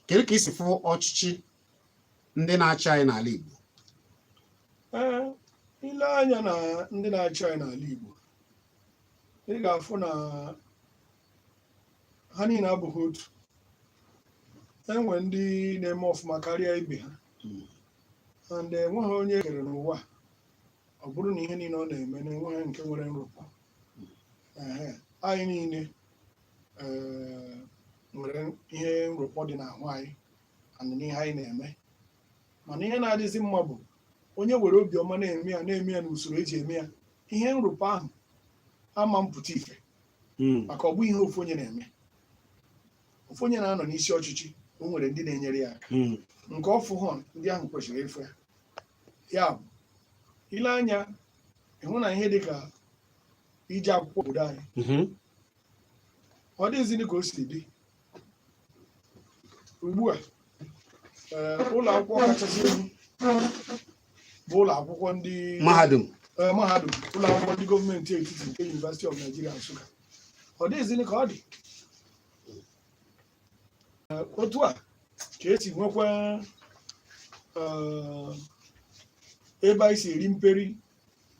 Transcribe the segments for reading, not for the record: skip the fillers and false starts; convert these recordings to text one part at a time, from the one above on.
Kedu ka i si fụ ọchịchị ndị na-achị anyị n'ala Igbo? Ee, i lee anya na ndị na-achị anyị n'ala Igbo, ị ga-afụ na ha niile abụghị otu. E nwere ndị na-eme ọfụma karịa ibe ha, and enweghị onye e kere n'ụwa ọ bụrụ na ihe niile ọ na-eme na enweghị nke nwere nrụpọ. Ehe, anyị niile nwere ihe nrụpọ dị n'ahụ anyị and n'ihe anyị na-eme. Mana ihe na-adịzi mma bụ onye were obiọma na-eme ya, na-eme ya n'usoro eji eme ya, ihe nrụpọ ahụ ama mpụta ife, maka ọ bụghị ihe ofu onye na-eme. Ofu onye na-anọ n'isi ọchịchị, o nwere ndị na-enyere ya aka. Nke ọ fụhọ, ndị ahụ kwesịrị ịfụ ya. Ya bụ, i lee anya, ịhụ na ihe dịka ije akwụkwọ obodo anyị, ọ dịghịzi ka o si dị ugbu a. Ee, ụlọ akwụkwọ kachasị elu bụ ụlọ akwụkwọ ndị mahadum. Ee, mahadum, ụlọ akwụkwọ ndị gọọmenti etiti nke University of Nigeria Nsụka, ọ dịghịzi ka ọ dị. Ee, otu a ka esi nwekwa ebe anyị si eri mperi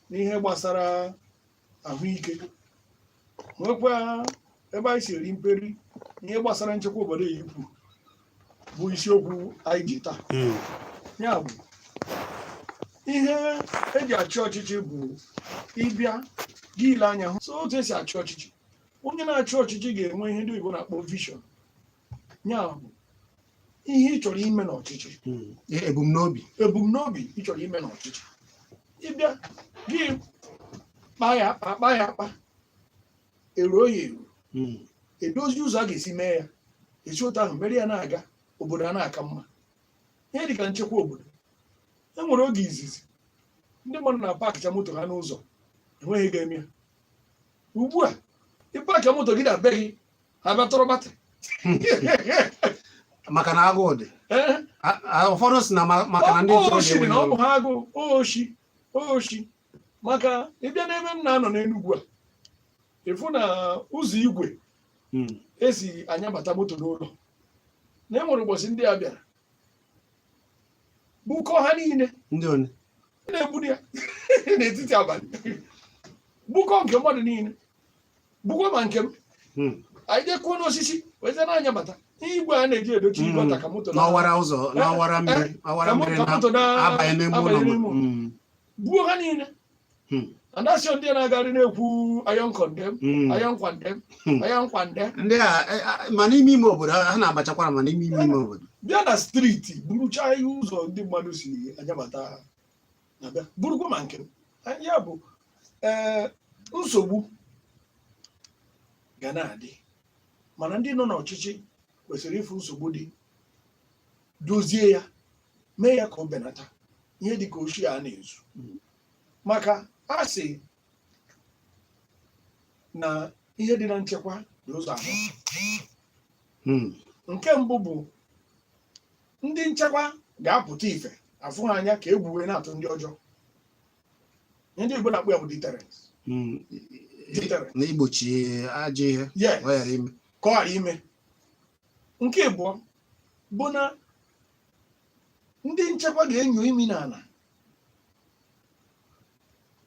n'ihe gbasara ahụike, nwekwa ebe anyị si eri mperi n'ihe gbasara nchekwa obodo ya ikwu bụ isiokwu anyị ji taa. Ya bụ, ihe eji achị ọchịchị bụ ịbịa gị ile anya hụ so otu esi achị ọchịchị. Onye na-achị ọchịchị ga-enwe ihe ndị oyibo na-akpọ vision, ya bụ ihe ị chọrọ ime n'ọchịchị. Ebumnobi. Ebumnobi ị chọrọ ime n'ọchịchị. Ịbịa, gị kpaa ya akpa, kpaa ya akpa, eruo ya eru, edozi ụzọ a ga-esi mee ya, esi otu ahụ mere ya, na-aga, obodo a na-aka mma. Ihe dịka nchekwa obodo, e nwere oge izizi ndị mmadụ na-apakịcha moto ha n'ụzọ, enweghị ga-eme ya. Ugbu a, ị pakịa moto gị na be gị, ha bịa tọrọ batrị. Maka na agụụ dị. Ee. Ụfọdụ sị na maka na ndị ntorobịa oshi dị na ọ enweghị bụ ha agụụ oshi oshi. Maka ịbịa n'ebe m na-anọ n'Enugwu a, ịfụ na ụzọ igwe esi anyabata moto n'ụlọ, na e nwere ụbọchị ndị a bịara bukọ ha niile. Ndị one? Na-egburu ya n'etiti abalị, bukọ nke mmadụ niile, bukọ ma nke m. Anyị jee kụọ n'osisi wee na-anyabata ihe igwe a na-eji edochi gutter ka moto n'ọwara ụzọ, n'ọwara mmiri, ọwara mmiri na-abanye n'ime ụlọ. Buo ha niile. Andasị ndị na-agagharị na-ekwu iron condemn, iron condemn, iron condemn. Ndị a ma n'ime ime obodo ha na-abachakwara, ma n'ime ime ime obodo. Bịa na street, buruchaa ihe ụzọ ndị mmadụ si anyabata na bịa burukwa ma nke m. Ya bụ, ee, nsogbu ga na-adị, mana ndị nọ n'ọchịchị kwesịrị ịfụ nsogbu dị, dozie ya, mee ya ka o benata. Ihe dị ka oshi a na-ezu, maka a sị na ihe dị na nchekwa dị ụzọ anọ. Nke mbụ bụ ndị nchekwa ga-apụta ife, afụ ha anya ka egwu wee na-atụ ndị ọjọọ. Ihe ndị Igbo na-akpọ ya bụ deterrence. Deterrence. Na igbochi ajọ ihe ka ọ ghara ime. Ka ọ ghara ime. Nke ịbụọ bụ na ndị nchekwa ga-enyo imi n'ala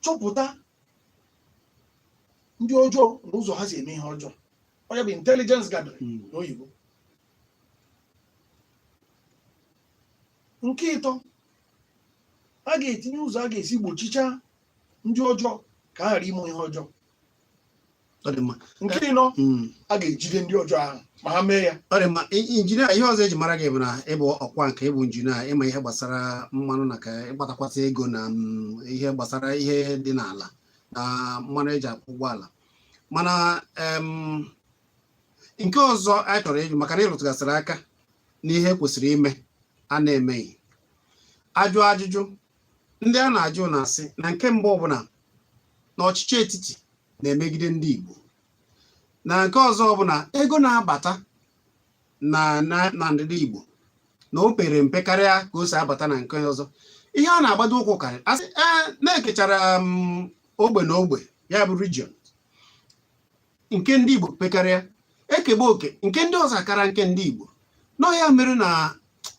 chọpụta ndị ọjọọ na ụzọ ha si eme ihe ọjọọ. Ọ ya bụ intelligence gathering n'oyibo. Nke ịtọ, a ga-etinye ụzọ a ga-esi gbochicha ndị ọjọọ ka ha ghara ime ihe ọjọọ. Ọ dị mma. Nke ịnọ, a ga-ejide ndị ọjọọ ahụ ma ha mee ya. Ọ dị mma. Injinia, ihe ọzọ eji mara gị bụ na ịbụ ọkwa nka, ịbụ injinia, ịma ihe gbasara mmanụ na ka ịgbatakwata ego na ihe gbasara ihe dị n'ala na mmanụ eji akwụ ụgbọala. Mana nke ọzọ anyị chọrọ ịjụ, maka na ịrụtụgasịrị aka n'ihe kwesịrị ime a na-emeghị, ajụ ajụjụ ndị a na-ajụ na-asị na nke mbụ bụ na ọchịchị etiti na-emegide ndị Igbo, na nke ọzọ bụ na ego na-abata na ndịda Igbo na o pere mpe karịa ka o si abata na nke ọzọ. Ihe a na-agbado ụkwụ karị asị ee na-ekechara ogbe na ogbe, ya bụ region, nke ndị Igbo pekarịa, ekebe oke nke ndị ọzọ akara nke ndị Igbo. Nọ ya mere na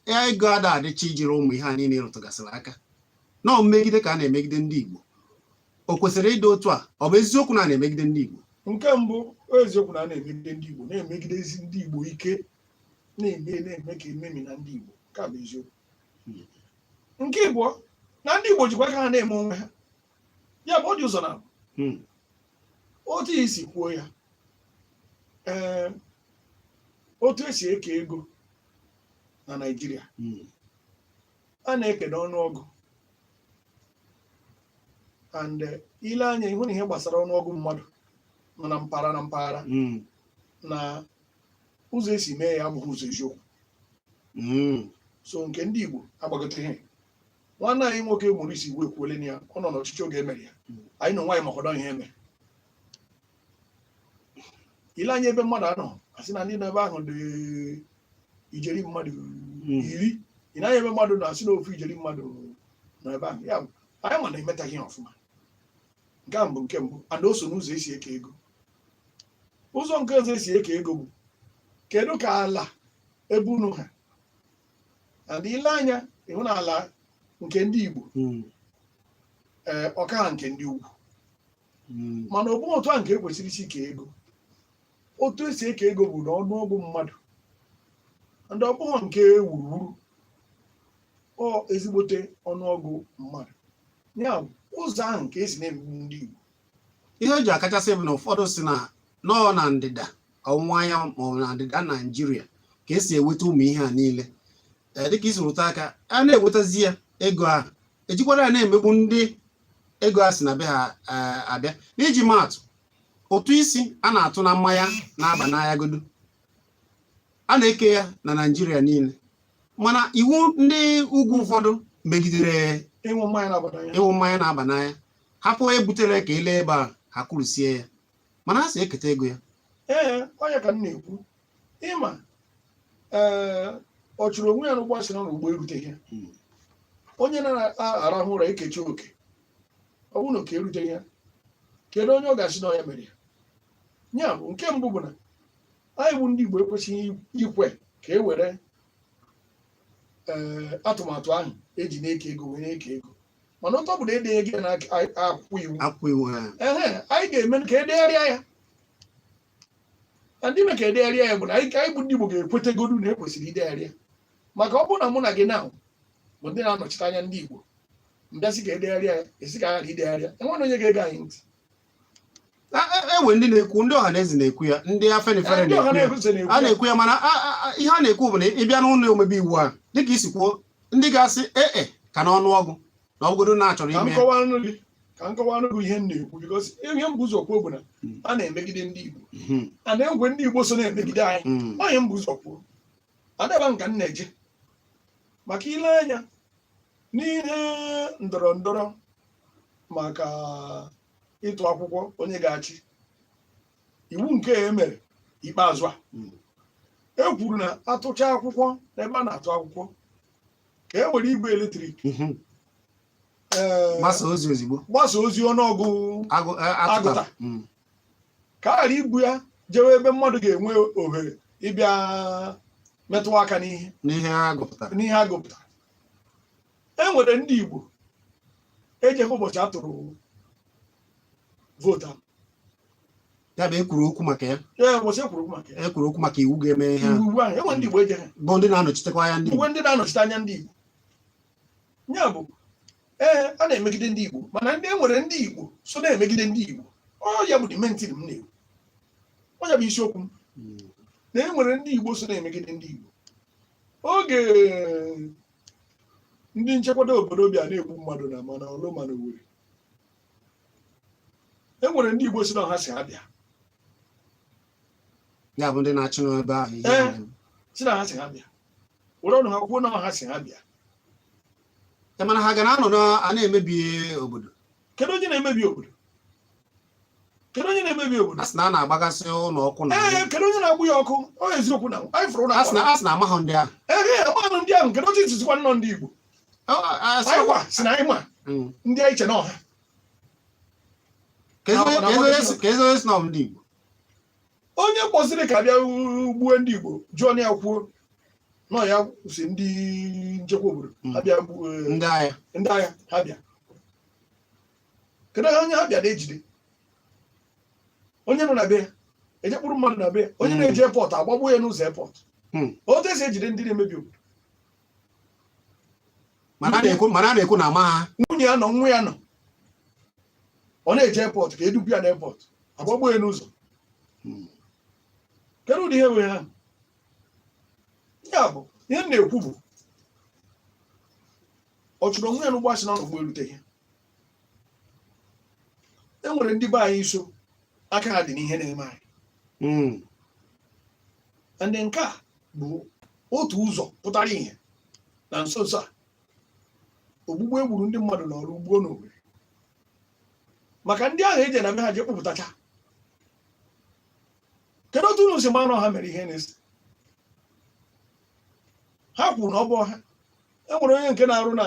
ego ada adịcha ijiri ụmụ ihe a niile rụtụgasịrị aka nọọ mmegide ka a na-emegide ndị Igbo. O kwesịrị ịdị otu a? Ọ bụ eziokwu na a na-emegide ndị Igbo? Nke mbụ, eziokwu na a na-emegide ndị Igbo, na-emegidezi ndị Igbo ike, na-eme na-eme ka ememi na ndị Igbo. Nke a bụ eziokwu. Nke ịbụọ, na ndị Igbo jikwa aka ha na-eme onwe ha. Ya bụ, ọ dị ụzọ na otu isi kwuo ya. Ee, otu esi eke ego na Naịjirịa, a na-eke n'ọnụọgụ, and ile anya ịhụ na ihe gbasara ọnụọgụ mmadụ nọ na mpaghara na mpaghara na ụzọ esi mee ya abụghị ụzọ eziokwu. So nke ndị Igbo agbagoteghị. Nwanne anyị nwoke Maurice Iwu ekwuole na ya, ọ nọ n'ọchịchị oge emere ya. Anyị na onwe anyị makwado ihe emere. Ile anya ebe mmadụ anọ, asị na ndị nọ ebe ahụ dị ijeri mmadụ 10. Ile anya ebe mmadụ na-asị na ofu ijeri mmadụ nọ ebe ahụ. Ya bụ, anyị ma na emetaghị ihe ọfụma. Nke a mbụ, nke mbụ, and o so n'ụzọ esi eke ego. Ụzọ nke ọzọ esi eke ego bụ kedu ka ala ebe unu ha, and ile anya ịhụ na ala nke ndị Igbo ee, ọka ha nke ndị ugwu. Mana ọ bụghị otu a nke ekwesịrị isi kee ego. Otu esi eke ego bụ na ọnụọgụ mmadụ, ndị ọ bụghị nke wuruwuru, ọ ezigbote ọnụọgụ mmadụ. Ya bụ ụzọ ahụ nke esi na-emegbu ndị Igbo. Ihe o ji akachasị bụ na ụfọdụ si na nọọ na ndịda ọwụwa anyanwụ maọbụ na ndịda Naijiria ka esi enweta ụmụ ihe a niile. Ee, dịka isi rụta aka, a na-enwetazi ya, ego ahụ ejikwara ya na-emegbu ndị ego a si na be ha abịa. N'iji maatụ, ụtụ isi a na-atụ na mmanya na-aba n'anya godu, a na-eke ya na Naijiria niile, mana iwu ndị ugwu ụfọdụ megidere ịṅụ mmanya na-aba n'anya. Ịṅụ mmanya na-aba n'anya. Hapụ ebutere ka ele ebe a, ha kwurusie ya, mana ha si eketa ego ya. Ee, onye ka m na-ekwu, ịma, ee, ọ chụrụ onwe ya n'ụgbọ, sị na ụgbọ eruteghị ya. Onye na-arahụ ụra ekechi oke, ọ bụrụ na oke eruteghị ya, kedu onye ọ ga-asị na ọ ya mere ya? Ya bụ, nke mbụ bụ na anyị bụ ndị Igbo ekwesịghị ikwe ka e were ee atụmatụ ahụ eji na-eke ego wee na-eke ego. Mana otu ọ bụ na edenye gị na akwụkwọ iwu, akwụkwọ iwu ha, ehe, anyị ga-eme ka edegharịa ya. Na ndị ime ka edegharịa ya bụ na anyị bụ ndị Igbo ga-ekwetegodu na ekwesịrị idegharị ya. Maka ọ bụrụ na mụ na gị na bụ ndị na-anọchite anya ndị Igbo mbịasị ka edegharịa ya, esi ka a ghara idegharị ya, enwere onye ga-ege anyị ntị. Enwe ndị na-ekwu, ndị Ọhaneze na-ekwu ya, ndị Afenifere ndị ọha na-ekwu ya. na-eze na-ekwu A ya. Na-ekwu ya, mana ihe a na-ekwu bụ na ị bịa n'ụlọ omebe iwu a, dịka isi kwuo, ndị ga-asị ee ka n'ọnụọgụ na ọbụgodo na achọrọ Ka m ime ya. kọwanụ gị, ka m kọwanụ gị ihe m na-ekwu, because ihe m bụ ụzọ kwuo bụ na a na-emegide ndị Igbo, a na-egwe ndị Igbo so na-emegide anyị. Onye m bụ ụzọ kwuo adaba nka m na-eje maka ile anya n'ihe ndọrọ ndọrọ maka ịtụ akwụkwọ onye ga-achị, iwu nke e mere ikpeazụ a, e kwuru na atụcha akwụkwọ n'ebe a na-atụ akwụkwọ, ka e were igwe eletrik ee, gbasa ozi ozigbo, gbasa ozi ọnụọgụ agụ atụtara. Agụta. Ka a ghara ibu ya jewe ebe mmadụ ga-enwe ohere ịbịa metụ aka n'ihe n'ihe a gụpụtara. N'ihe a gụpụtara. E nwere ndị Igbo ejeghị ụbọchị a tụrụ vootu ahụ. Ya bụ, ekwuru okwu maka ya. Ee, ụbọchị e kwuru okwu maka ya. Ekwuru okwu maka iwu ga-eme ihe ahụ. Iwu ahụ, enwere ndị Igbo ejeghị. Bụ ndị na-anọchitekwa anya ndị Igbo. Igwe ndị na-anọchite anya ndị Igbo. Ya bụ, ee, a na-emegide ndị Igbo, mana ndị e nwere ndị Igbo so na-emegide ndị Igbo. Ọ ya bụ the main thing m na-ekwu, ọ ya bụ isiokwu m, na e nwere ndị Igbo so na-emegide ndị Igbo. Oge ndị nchekwado obodo bịa na-egbu mmadụ na mana Ọlụ, mana Owerri, e nwere ndị Igbo si na ọha si abịa. Ya bụ ndị na-achị n'ebe ahụ ihe Ee. na-eme. Si na ha si ha bịa, were ọnụ ha kwuo na ọha si ha bịa. Ya mana ha ga na-anọ a na-emebi obodo. Kedu onye na-emebi obodo? Kedu onye na-emebi obodo? A sị na a na-agbagasị ụlọ ọkụ na Ee, kedu onye na-agbụ ya ọkụ? Ọ eziokwu na anyị fụrụ na a sị na amaghọ ndị ahụ. Ee, amaghị ndị ahụ. Kedu otu isizikwa nnọọ ndị Igbo? Anyị gwa si na anyị ma ndị anyị che na ọha. Ka ezi onye si na ọ bụ ndị Igbo. Onye kpọziri ka bịa gbuo ndị Igbo, jụọ na ya kwuo. Nọ ya si ndị nchekwa obodo ha bịa Ndị agha. Ndị agha ha bịa. Kedu onye ha bịa na-ejide? Onye nọ na be ya eje kpụrụ mmadụ na be ya, onye na-eje airport, agbagbuo ya n'ụzọ airport. Otu esi ejide ndị na-emebi obodo. Mana a na-ekwu na ama ha. Nwunye ya nọ, nwa ya nọ, ọ na-eje airport ka edupu ya n'airport, agbagbuo ya n'ụzọ. Kedu ụdị ihe wee ha? Ya bụ ihe m na-ekwu bụ ọ chụrụ onwe ya n'ụgbọ, asị na ọnọgbu eruteghị. E nwere ndị be anyị so aka ha dị n'ihe na-eme anyị. Ndị nke a bụ otu ụzọ pụtara ihe na nso nso a, ogbugbu e gburu ndị mmadụ n'ọrụ ugbo n'Owerri, maka ndị ahụ eje na be ha jee kpụpụtacha. Kedu otu unu si mara na ha mere ihe na-esi ha kwuru na ọ bụ ha? E nwere onye nke na-arụ na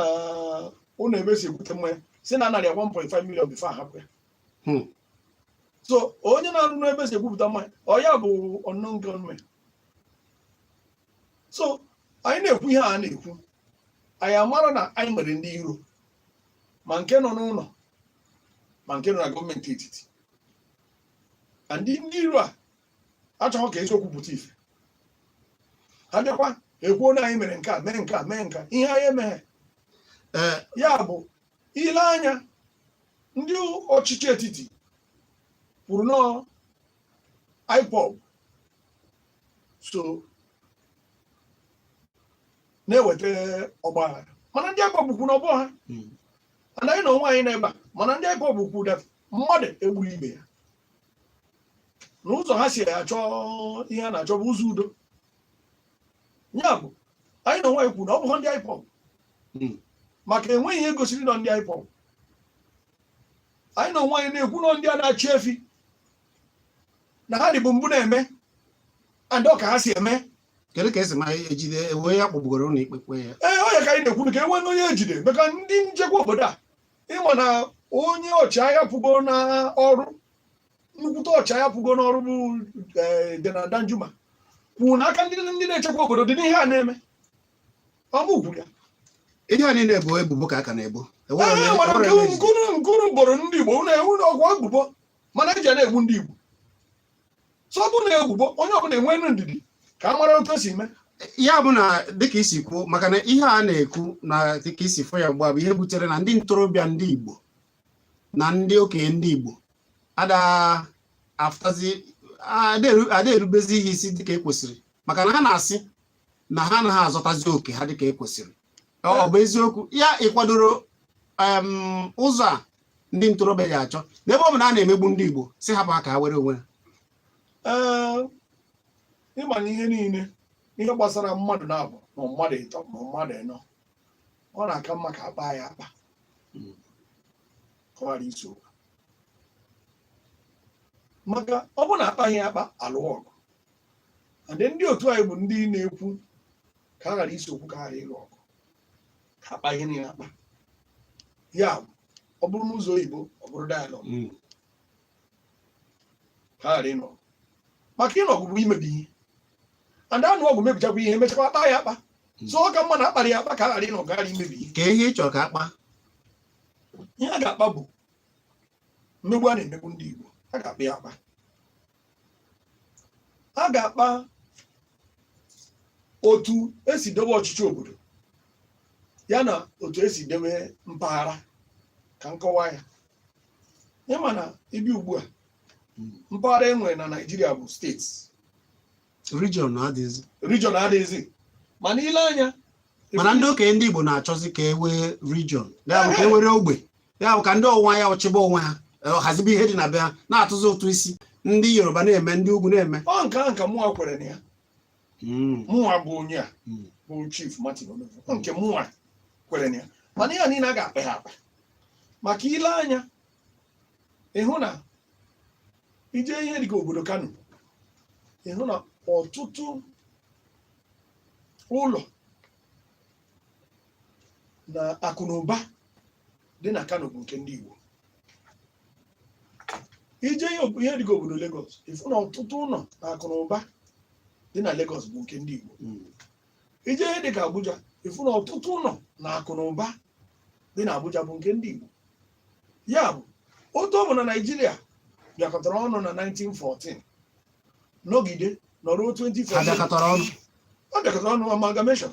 ụlọ ebe si ebute mmanya si na anarị ya 1.5 million before ahapụ ya. So onye na-arụ n'ebe si ekwupụta mmanya, ọ ya bụ unknown gunmen. So anyị na-ekwu ihe a na-ekwu, anyị amara na anyị nwere ndị iro, ma nke nọ n'ụlọ, ma nke nọ na gọọmenti etiti, na ndị iro a achọghị ka eziokwu pụta ife. Ha bịakwa ekwuo na anyị mere nke a, mee nke a, mee nke a, ihe anyị emeghe. Ya bụ ile anya, ndị ọchịchị etiti kwuru nọọ IPOB so na-eweta ọgbaghara, mana ndị IPOB kwuru na ọ bụ ha. And anyị na onwe anyị n'ebe a, mana ndị IPOB kwuru that mmadụ egbula ibe ya, na ụzọ ha si achọ ihe a na-achọ bụ ụzọ udo. Ya bụ anyị na onwe anyị kwuru na ọ bụghị ndị IPOB, maka enweghị ihe gosiri nọ ndị IPOB. Anyị na onwe anyị na-ekwu nọ ndị a na-achị efi na ha dịbụ mbụ na-eme, and ọ ka ha si eme. Kedu ka esi ma ejide wee ya kpọgbugoro ụlọ ikpe kpee ya? Ee, onye ka anyị na-ekwu ka e nwee onye ejide, maka ndị nchekwa obodo a, ịma na onye ọchịagha pụgo n'ọrụ, nnukwute ọchịagha pụgo n'ọrụ bụ General Danjuma, kwuru na aka ndị na-echekwa obodo dị n'ihe a na-eme. Ọmụ kwuru ya. Ihe a niile bụ ebubo ka a ka na-ebo. Enwere Ee, mana enwere nke onye ejide. nkunu boro ndị Igbo, unu ewu na ọgwụ ebubo, mana eji ya na-egbu ndị Igbo. So ọ bụrụ na ebubo, onye ọbụla enwe ndidi ka a mara otu o si mee. Ya bụ na dịka isi kwuo, maka na ihe a na-ekwu na dịka isi fụ ya ugbu a bụ ihe butere na ndị ntorobịa ndị Igbo na ndị okenye ndị Igbo ada afụtazi, ada erubezi ihe isi dịka ekwesịrị, maka na ha na-asị na ha anaghị azọtazi oke ha dịka ekwesịrị. Ọ bụ eziokwu ya ịkwadoro ụzọ a ndị ntorobịa ji achọ n'ebe ọ bụ na a na-emegbu ndị Igbo, si hapụ ha ka ha were onwe ha? Ee, ịma na ihe niile, ihe gbasara mmadụ na-abụ ma mmadụ ịtọ ma mmadụ ịnọ, ọ na-aka mma ka akpa ya akpa ka ọ ghara iso okwu, maka ọ bụ na akpaghị ya akpa, alụọ ọgụ. And ndị otu anyị bụ ndị na-ekwu ka a ghara ise okwu, ka a ghara ịlụ ọgụ, ka akpa ihe niile akpa. Ya bụ, ọ bụrụ n'ụzọ oyibo, ọ bụrụ dialogue, ka a ghara ịnọ ọgụ, maka ịnọ ọgụ bụ imebi ihe, and anụ ọgụ mebichakwa ihe, mechakwa akpa ya akpa. So ọ ka mma na akpara ya akpa ka a ghara ịnọ ọgụ, ghara imebi ihe. Ka ihe ị chọrọ ka akpa? Ihe a ga-akpa bụ mmegbu a na-emegbu ndị Igbo. A ga-akpa ya akpa. A ga-akpa otu esi dobe ọchịchị obodo, ya na otu esi debe mpaghara. Ka nkọwa ya, ịma na ịbịa ugbu a, mpaghara e nwere na Naịjirịa bụ steeti. Region adịghịzi. Region adịghịzi, mana ile anya Mana ndị okenye ndị Igbo na-achọzi ka e wee region, ya bụ ka e were ogbe, ya bụ ka ndị ọwụwa anyanwụ chịba onwe ha, hazibe ihe dị na be ha, na-atụzi ụtụ isi ndị Yoruba na-eme, ndị ugwu na-eme. Ọ nke ahụ ka mụnwa kwere na ya. Mụnwa bụ onye a bụ Chief Martin Omevu. Ọ nke mụnwa kwere na ya, mana ihe a niile a ga-akpa ya akpa, maka ile anya ịhụ na ije ihe dịka obodo Kano, ịhụ na ọtụtụ ụlọ na akụ na ụba dị na Kano bụ nke ndị Igbo. Ije ihe dịka obodo Lagos, ịfụ na ọtụtụ ụlọ na akụ na ụba dị na Lagos bụ nke ndị Igbo. Ije ihe dịka Abuja, ịfụ na ọtụtụ ụlọ na akụ na ụba dị na Abuja bụ nke ndị Igbo. Ya bụ, otu ọ bụ na Naijiria bịakọtara ọnụ na 1914, nọgide nọruo Ha 2014. bịakọtara ọnụ? Ọ bịakọtara ọnụ, amalgamation.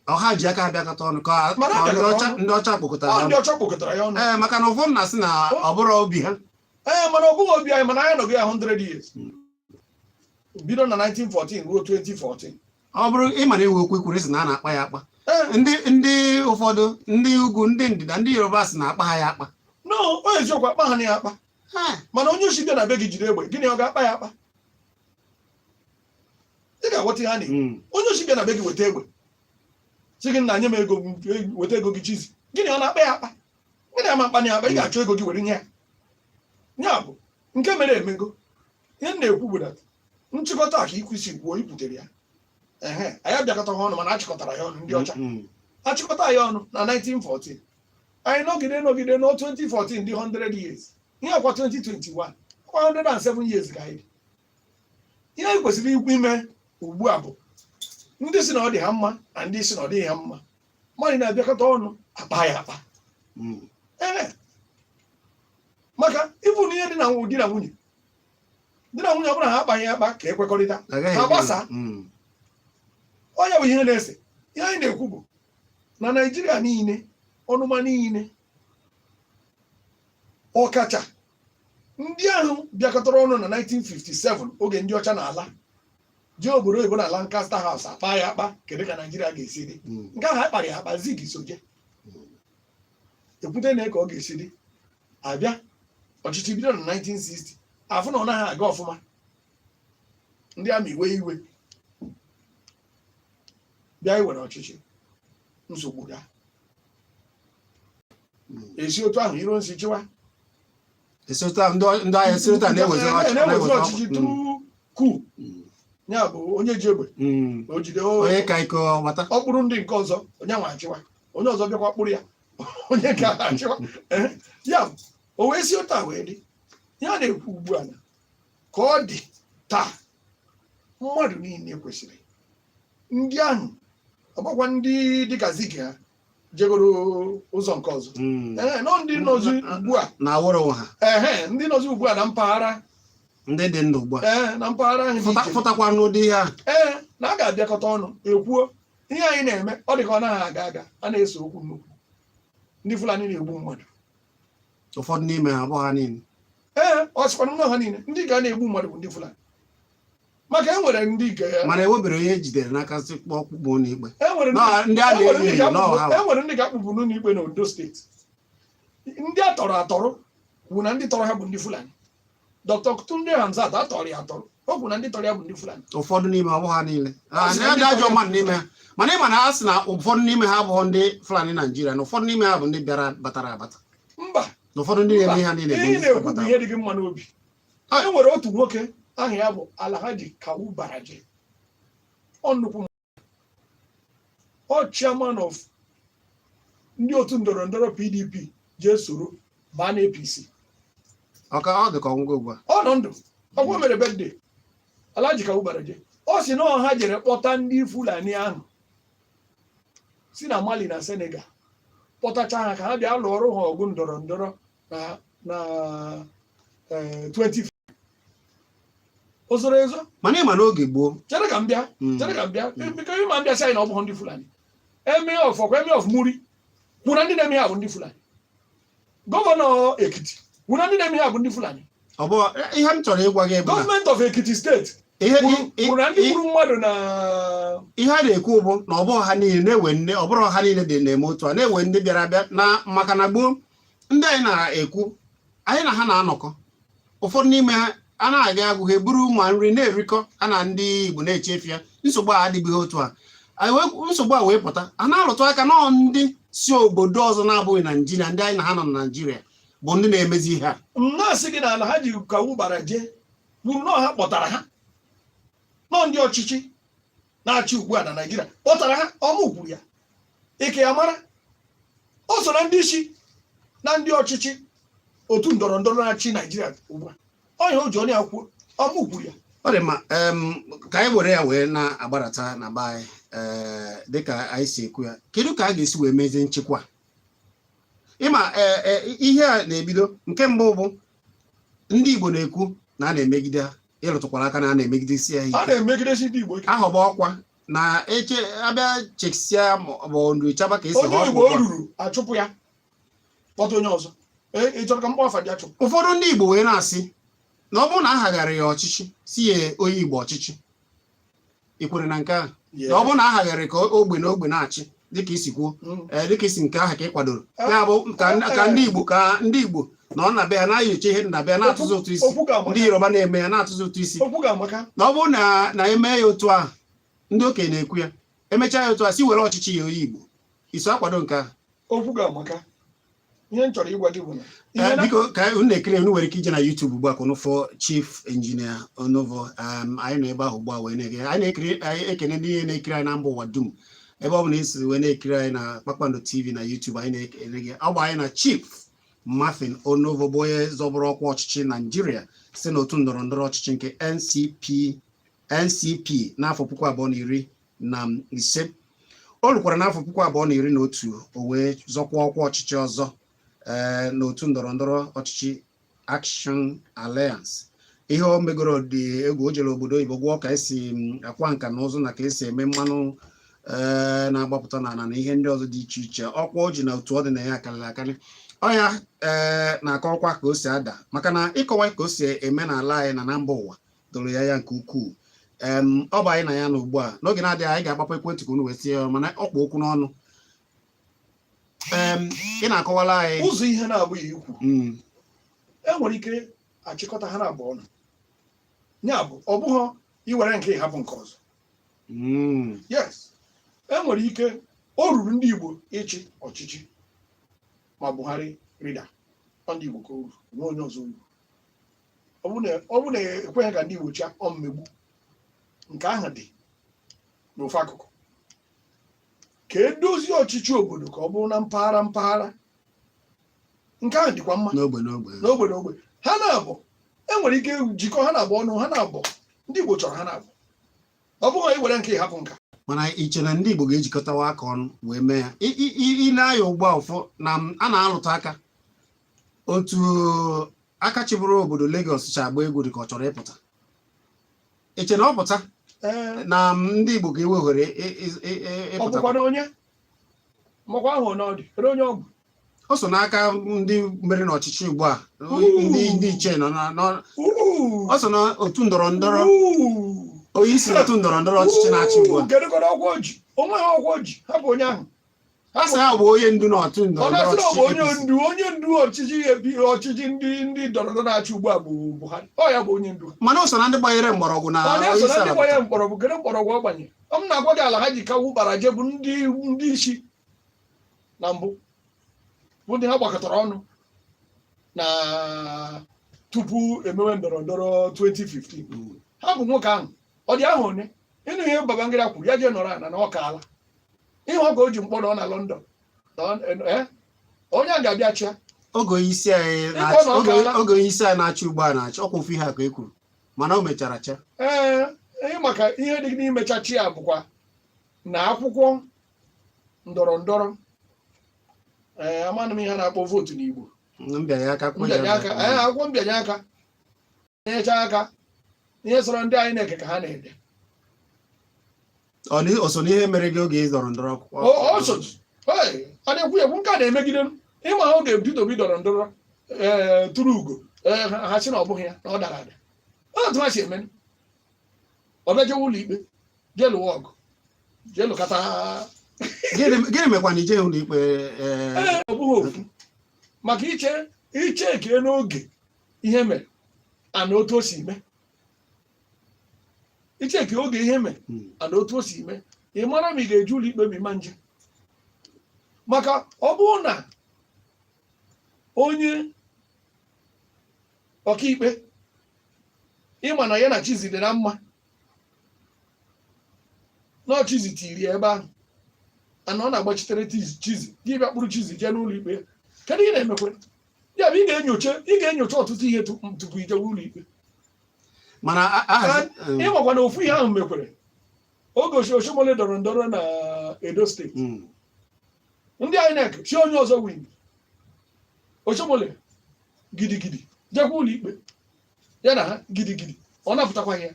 Ọha ji aka ha bịakọta ọnụ ka Mana ka ndị bịakọtara ọcha ọnụ. ndị ọcha kpokọtara Ọ ndị ọnụ? ọcha kpokọtara ya ọnụ. Ee, maka na ụfọdụ na-asị na ọ bụrụ obi ha. Ee, mana ọ bụghị obi anyị, mana anyị nọgị ya 100 years, bido na 1914 ruo 2014. Ọ bụrụ ịma na iwe okwu ikwuru sị na a na-akpa ya akpa. Ndị ụfọdụ ndị ugwu, ndị ndịda, ndị Yoruba sị na-akpa ha ya akpa. No, o eziokwu, akpa ha na ya akpa. Mana onye oshi bịa na be gị jiri egbe, gịnị ọ ga-akpa ya akpa? Ị ga-aghọta ihe a na-ekwu. Onye oshi bịa na be gị weta egbe, sị gị, "Nna, nye m ego m, weta ego gị chizi," gịnị ọ na-akpa ya akpa? Gịnị ama akpa ya akpa? Ị ga-achọ ego gị were nye ya. Ya bụ, nke mere emego. Ihe m na-ekwu bụ that nchịkọta a ka ikwusi kwuo ikwutere ya, ehe, anyị abịakọtaghị ọnụ, mana achịkọtara ya ọnụ, ndị ọcha achịkọta ya ọnụ na 1914. Anyị nọgide nọgide no 2014 dị 100 years. Ihe akwa 2021 akwa 107 years ka anyị dị. Ihe anyị kwesịrị ikwu ime ugbu a bụ ndị si na ọ dị ha mma na ndị si na ọ dịghị ha mma, mmadụ na-abịakọta ọnụ akpa ya akpa. Ee, maka ịbụ na ihe dị na di na nwunye, di na nwunye, ọ bụrụ na ha akpaghị akpa ka ekwekọrịta, Agaghị ha eme. gbasaa. Onye bụ ihe na-ese. Ihe anyị na-ekwu bụ na Naijiria niile, ọnụma niile, ọkacha ndị ahụ bịakọtara ọnụ na 1957, oge ndị ọcha na-ala jee obodo oyibo na Lancaster House akpa ya akpa, kedu ka Naijiria ga-esi dị? Nke ahụ akpara ya akpa, Zik soje ekwute na ka ọ ga-esi dị. Abịa ọchịchị bido na 1960, afụ na ọ naghị aga ọfụma, ndị amị iwe iwe bịa iwere ọchịchị, nsogbu gaa. Esi otu ahụ iro nsi chịwa. Esi otu ahụ ndị agha esi otu a na-ewezi ọchịchị. Na-ewezi ọchịchị through coup. Ya bụ, onye ji egbe o jide onye ka ike ọgbata. Ọ kpụrụ ndị nke ọzọ, onye nwa achịwa, onye ọzọ bịakwa kpụrụ ya, onye ka achịwa. Ee, ya bụ, o wee si otu a wee dị. Ya na-ekwu ugbu a na ka ọ dị taa, mmadụ niile kwesịrị, ndị ahụ ọgbakwa, ndị dịka Zik ha jegoro ụzọ nke ọzọ. Ee, nọ ndị nọzi ugbu a na awụrụ onwe ha. Ehe, ndị nọzi ugbu a na mpaghara. Ndị dị ndụ ugbu a. Ee, na mpaghara ahụ dị iche. Fụtakwa n'ụdị ihe a. Ee, na a ga-abịakọta ọnụ ekwuo ihe anyị na-eme. Ọ dị ka ọ naghị aga aga, a na-ese okwu nnukwu. Ndị Fulani na-egbu mmadụ. Ụfọdụ n'ime ha, abụọ ha niile. Ee, ọ sịkwana nọ ha niile, ndị ga na-egbu mmadụ bụ ndị Fulani, maka e nwere ndị nke Mana ewebere onye ejidere n'aka sị kpọọ kpụkpọ n'ikpe. E nwere ndị Nọ, ndị a e nwere na-enyo ndị enyo nọ ha. e nwere ndị ga-akpụpụ n'ụlọ ikpe na Ondo Steeti. Ndị a tọrọ atọrọ kwuru na ndị tọrọ ha bụ ndị Fulani. Dr. Tunde Hamzat, atọrọ ya atọrọ, o kwuru na ndị tọrọ ya bụ ndị Fulani. Ụfọdụ n'ime, ọ bụ ha niile. Ọ sị na ndị ndị ajọ tọrọ mmadụ n'ime ha, mana ịma na ha sị na ụfọdụ n'ime ha abụghị ndị Fulani Naijiria, na ụfọdụ n'ime ha bụ ndị bịara batara abata. Mba. Na ụfọdụ ndị na-eme ihe ha niile bụ Ihe ị ndị na-ekwu bụ batara. ihe dị gị mma n'obi. E nwere otu nwoke aha ya bụ Alhaji Kawu Baraje. Ọ nnukwu mmadụ. Ọ chairman of ndị otu ndọrọ ndọrọ PDP, jee soro baa na APC. Ọka ọ dị ka ọgwụgwọ ugbu a. Ọ nọ ndụ, ọkwa mere birthday. Alhaji Kawu Baraje, ọ sị na ọha jere kpọta ndị Fulani ahụ si na Mali na Senegal, kpọtacha ha ka ha bịa lụọrụ ha ọgụ ndọrọ ndọrọ na 20 o zoro ezo. Mana ịma n'oge gboo Chere ka m bịa. Chere ka m bịa. Biko, ịma mbịa sị anyị na ọ bụghị ndị Fulani. Emir of Ọkwa, Emir of Muri kwuru na ndị na-eme ya bụ ndị Fulani. Gọvanọ Ekiti kwuru na ndị na-eme ya bụ ndị Fulani. Ọ bụ ihe m chọrọ ịgwa gị bụ na Gọọmenti of Ekiti Steeti ihe kwuru na ndị gburu mmadụ na ihe a na-ekwu bụ na ọ bụghị ha niile na-ewe nne, ọ bụrụ ha niile dị na-eme otu a na-ewe ndị bịara abịa na maka na gboo, ndị anyị na-ekwu, anyị na ha na-anọkọ, ụfọdụ n'ime ha a na-aga agụ, ha eburu ma nri na-erikọ ha na ndị Igbo na-echefu ya. Nsogbu a adịbụghị otu a. Nsogbu a wee pụta, a na-alụtụ aka nọọ ndị si obodo ọzọ na-abụghị Naijiria, ndị anyị na ha nọ na Naijiria, bụ ndị na-emezi ihe a. M na-asị gị na Alhaji Kawu Baraje kwuru na ha kpọtara ha, nọ ndị ọchịchị na-achị ugbu a na Naịjirịa kpọtara ha. Ọmụ kwuru ya, ike ya mara o so na ndị isi na ndị ọchịchị otu ndọrọ ndọrọ na-achị Naịjirịa ugbu a. Ọnya o ji ọnụ ya kwuo, ọmụ kwuru ya. Ọ dị mma. Ka anyị were ya wee na-agbadata na be anyị. Ee, dịka anyị si ekwu ya, kedu ka a ga-esi wee mezie nchịkwa? Ịma ee, ihe a na-ebido nke mbụ bụ ndị Igbo na-ekwu na a na-emegide ha. Ịrụtụkwara aka na a na-emegidesi ya A ike. na-emegidesi ndị Igbo ike. Ahọba ọkwa na eche abịa chekisia ma ọ bụ nrichaba ka esi Onye họọ Igbo ọkwa. o ruru, achụpụ ya, kpọta onye ọzọ. Ee, ị chọrọ ka m kpọọ afa dị achụpụ? Ụfọdụ ndị Igbo wee na-asị na ọ bụrụ na a hagharị ya ọchịchị, si ya onye Igbo ọchịchị, ị kwere na nke ahụ, na ọ bụrụ na a hagharị ka ogbe na ogbe na-achị dịka isi kwuo, ee, dịka isi nke ahụ ka ị kwadoro, ya bụ ka ndị Igbo nọ na be ha na-enyocha ihe dị na be ha, na-atụzi ụtụ isi, Okwu ga-amaka. ndị Yoruba na-eme ya, na-atụzi ụtụ isi, Okwu ga-amaka. Na ọ bụrụ na eme ya otu ahụ ndị okenye na-ekwu ya, emechaa ya otu a, si were ọchịchị ya onye Igbo, iso akwado nke ahụ? Okwu ga-amaka. Ihe m chọrọ ịgwa gị bụ na ihe Biko, ka unu na-ekiri, unu nwere ike ije na YouTube ugbu a ka unu fụ Chief Engineer Onovo. Anyị nọ ebe ahụ ugbu a wee na-ege anyị na-ekiri. Anyị ekene ndị ihe na-ekiri anyị na mba ụwa dum, ebe ọ bụla esi wee na-ekiri anyị na Kpakpando TV na YouTube. Anyị na-ekele gị. Ọ bụ anyị na Chief Martin Onovo, bụ onye zọbụrụ ọkwa ọchịchị Naijiria site n'otu ndọrọ ndọrọ ọchịchị nke NCP n'afọ 2015. O rukwara n'afọ 2011, o wee zọkwa ọkwa ọchịchị ọzọ, ee, n'otu ndọrọ ndọrọ ọchịchị Action Alliance. Ihe o megoro dị egwu. O jere obodo oyibo gụọ ka esi akwa nka na ụzụ na ka esi eme mmanụ, ee, na-agbapụta n'ala na ihe ndị ọzọ dị iche iche. Ọkwa o ji na otu ọ dị na ya karịrị akarị. Ọ ya, ee, na-akọwakwa ka o si ada, maka na ịkọwa ka o si eme n'ala anyị na na mba ụwa doro ya ya nke ukwuu. Ọ bụ anyị na ya nọ ugbu a. N'oge na-adịghị, anyị ga-agbapụ ekwentị ka unu wee tinye ya, mana ọkpa okwu n'ọnụ. Ị na-akọwala anyị Ụzọ ihe na-abụghị ikwu, e nwere ike achịkọta ha na-abụ ọnụ, ya bụ ọ bụghị iwere nke ịhapụ nke ọzọ. Yes, e nwere ike o ruru ndị Igbo ịchị ọchịchị ma Buhari rida. Ọ ndị Igbo ka o ruru, nwe onye ọzọ o ruru. Ọ bụ na ekweghị ka ndị Igbo chịa, ọ mmegbu. Nke ahụ dị n'ofe akụkụ. Ka edozie ọchịchị obodo ka ọ bụrụ na mpaghara mpaghara, nke ahụ dịkwa mma. N'ogbe n'ogbe. N'ogbe n'ogbe. Ha na-abụ enwere ike jikọ ha na-abụ ọnụ. Ha na-abụ ndị Igbo chọrọ ha na-abụ, ọ bụghị iwere nke ịhapụ nka. Mana iche na ndị Igbo ga-ejikọtawa aka ọnụ wee mee ya? Ile anya ugbu a, ụfọ na a na-alụta aka otu aka chịbụrụ obodo Lagos chi agba egwu dị ka ọ chọrọ ịpụta. Iche na ọ pụta na ndị Igbo ga-ewe ohere Ọ ịpụta? Bụkwa na onye makwa ahụ na ọ dị, kedu onye ọ bụ? O so n'aka ndị mere n'ọchịchị ugbu a, ndị iche nọ ọ so n'otu ndọrọ ndọrọ, onye isi n'otu ndọrọ ndọrọ ọchịchị na-achị ugbu a. Kedu kọrọ ọkwa o ji? Onwe ha ọkwa o ji, hapụ onye ahụ. A sị ha bụ onye ndu n'otu Ọ ndọrọ na-asị ndọrọ na ọ bụ ọchịchị onye APC. ndu, onye ndu ọchịchị ebi ọchịchị ndị ndọrọ ndọrọ na-achị ugbu a bụ Buhari. Ọ ya bụ onye ndu. Mana o so na ndị gbanyere mgbọrọgwụ na Ọ onye na-eso isi na ndị ala gbanye pụtara. mgbọrọgwụ. Kedu mgbọrọgwụ ọ gbanye? Ọ m na-agwa gị, ala ha ji kawu kpara je bụ ndị isi na mbụ bụ ndị ha gbakọtara ọnụ na tupu emewe ndọrọ ndọrọ 2015. Ha bụ nwoke ahụ, ọ dị ahụ one ịnụ ihe Babangida kwuru, ya jee nọrọ ala na ọ kaala ihe ọ ka o ji mkpọ nọ na London na onye a ga-abịa chịa. Oge onye isi anyị Ịkpọ na-achị na ọ kaala. Oge onye isi anyị na-achị ugbu a na-achị, ọkwa ofu ihe a ka e kwuru, mana o mechara cha. Ee, ihe maka ihe dị n'imecha chi ya bụkwa na akwụkwọ ndọrọ ndọrọ, ee, amanụ m ihe a na-akpọ vootu n'Igbo. Mbịanye aka, akwụkwọ Mbịanye aka, ee, akwụkwọ mbịanye aka, nyecha aka, ihe sọrọ ndị anyị na-eke ka ha na-ede. Ọ so n'ihe mere gị oge ị zọrọ ndọrọ akwụkwọ? O so. Hey, a na-ekwu ekwu nke a na-emegide m. Ịma ha oge Peter Obi dọrọ ndọrọ, ee, tụrụ ugo, ee, ha sị na ọ bụghị ya, na ọ dara ada. Otu ha si eme, ọ bịa jewe ụlọ ikpe, jee lụwa ọgụ, jee lụkata. Gịnị mekwa na ije ụlọ ikpe? Ee? Ee, ọ bụghị ofu maka iche iche eke n'oge ihe mere ana otu o si mee, icheke oge ihe mere ana otu o si mee, ị mara ma ị ga-eje ụlọ ikpe ma ịma nje. Maka ọ bụrụ na onye ọkaikpe ịma na ya na Chizi dị na mma, na Chizi tiri ya ebe ahụ, ana ọ na-agbachitere Chizi, gị bịa kpụrụ Chizi jee n'ụlọ ikpe, kedu ihe na-emekwe? Ya bụ ị ga-enyocha ọtụtụ ihe tupu ijewe ụlọ ikpe. Mana ahazi Ịmakwa na ofu ihe ahụ mekwere. Oge Oshiomhole dọrọ ndọrọ na Edo steeti, ndị INEC si onye ọzọ win. Oshiomhole gidigidi jekwa ụlọ ikpe ya na ha gidigidi, ọ napụtakwa ya.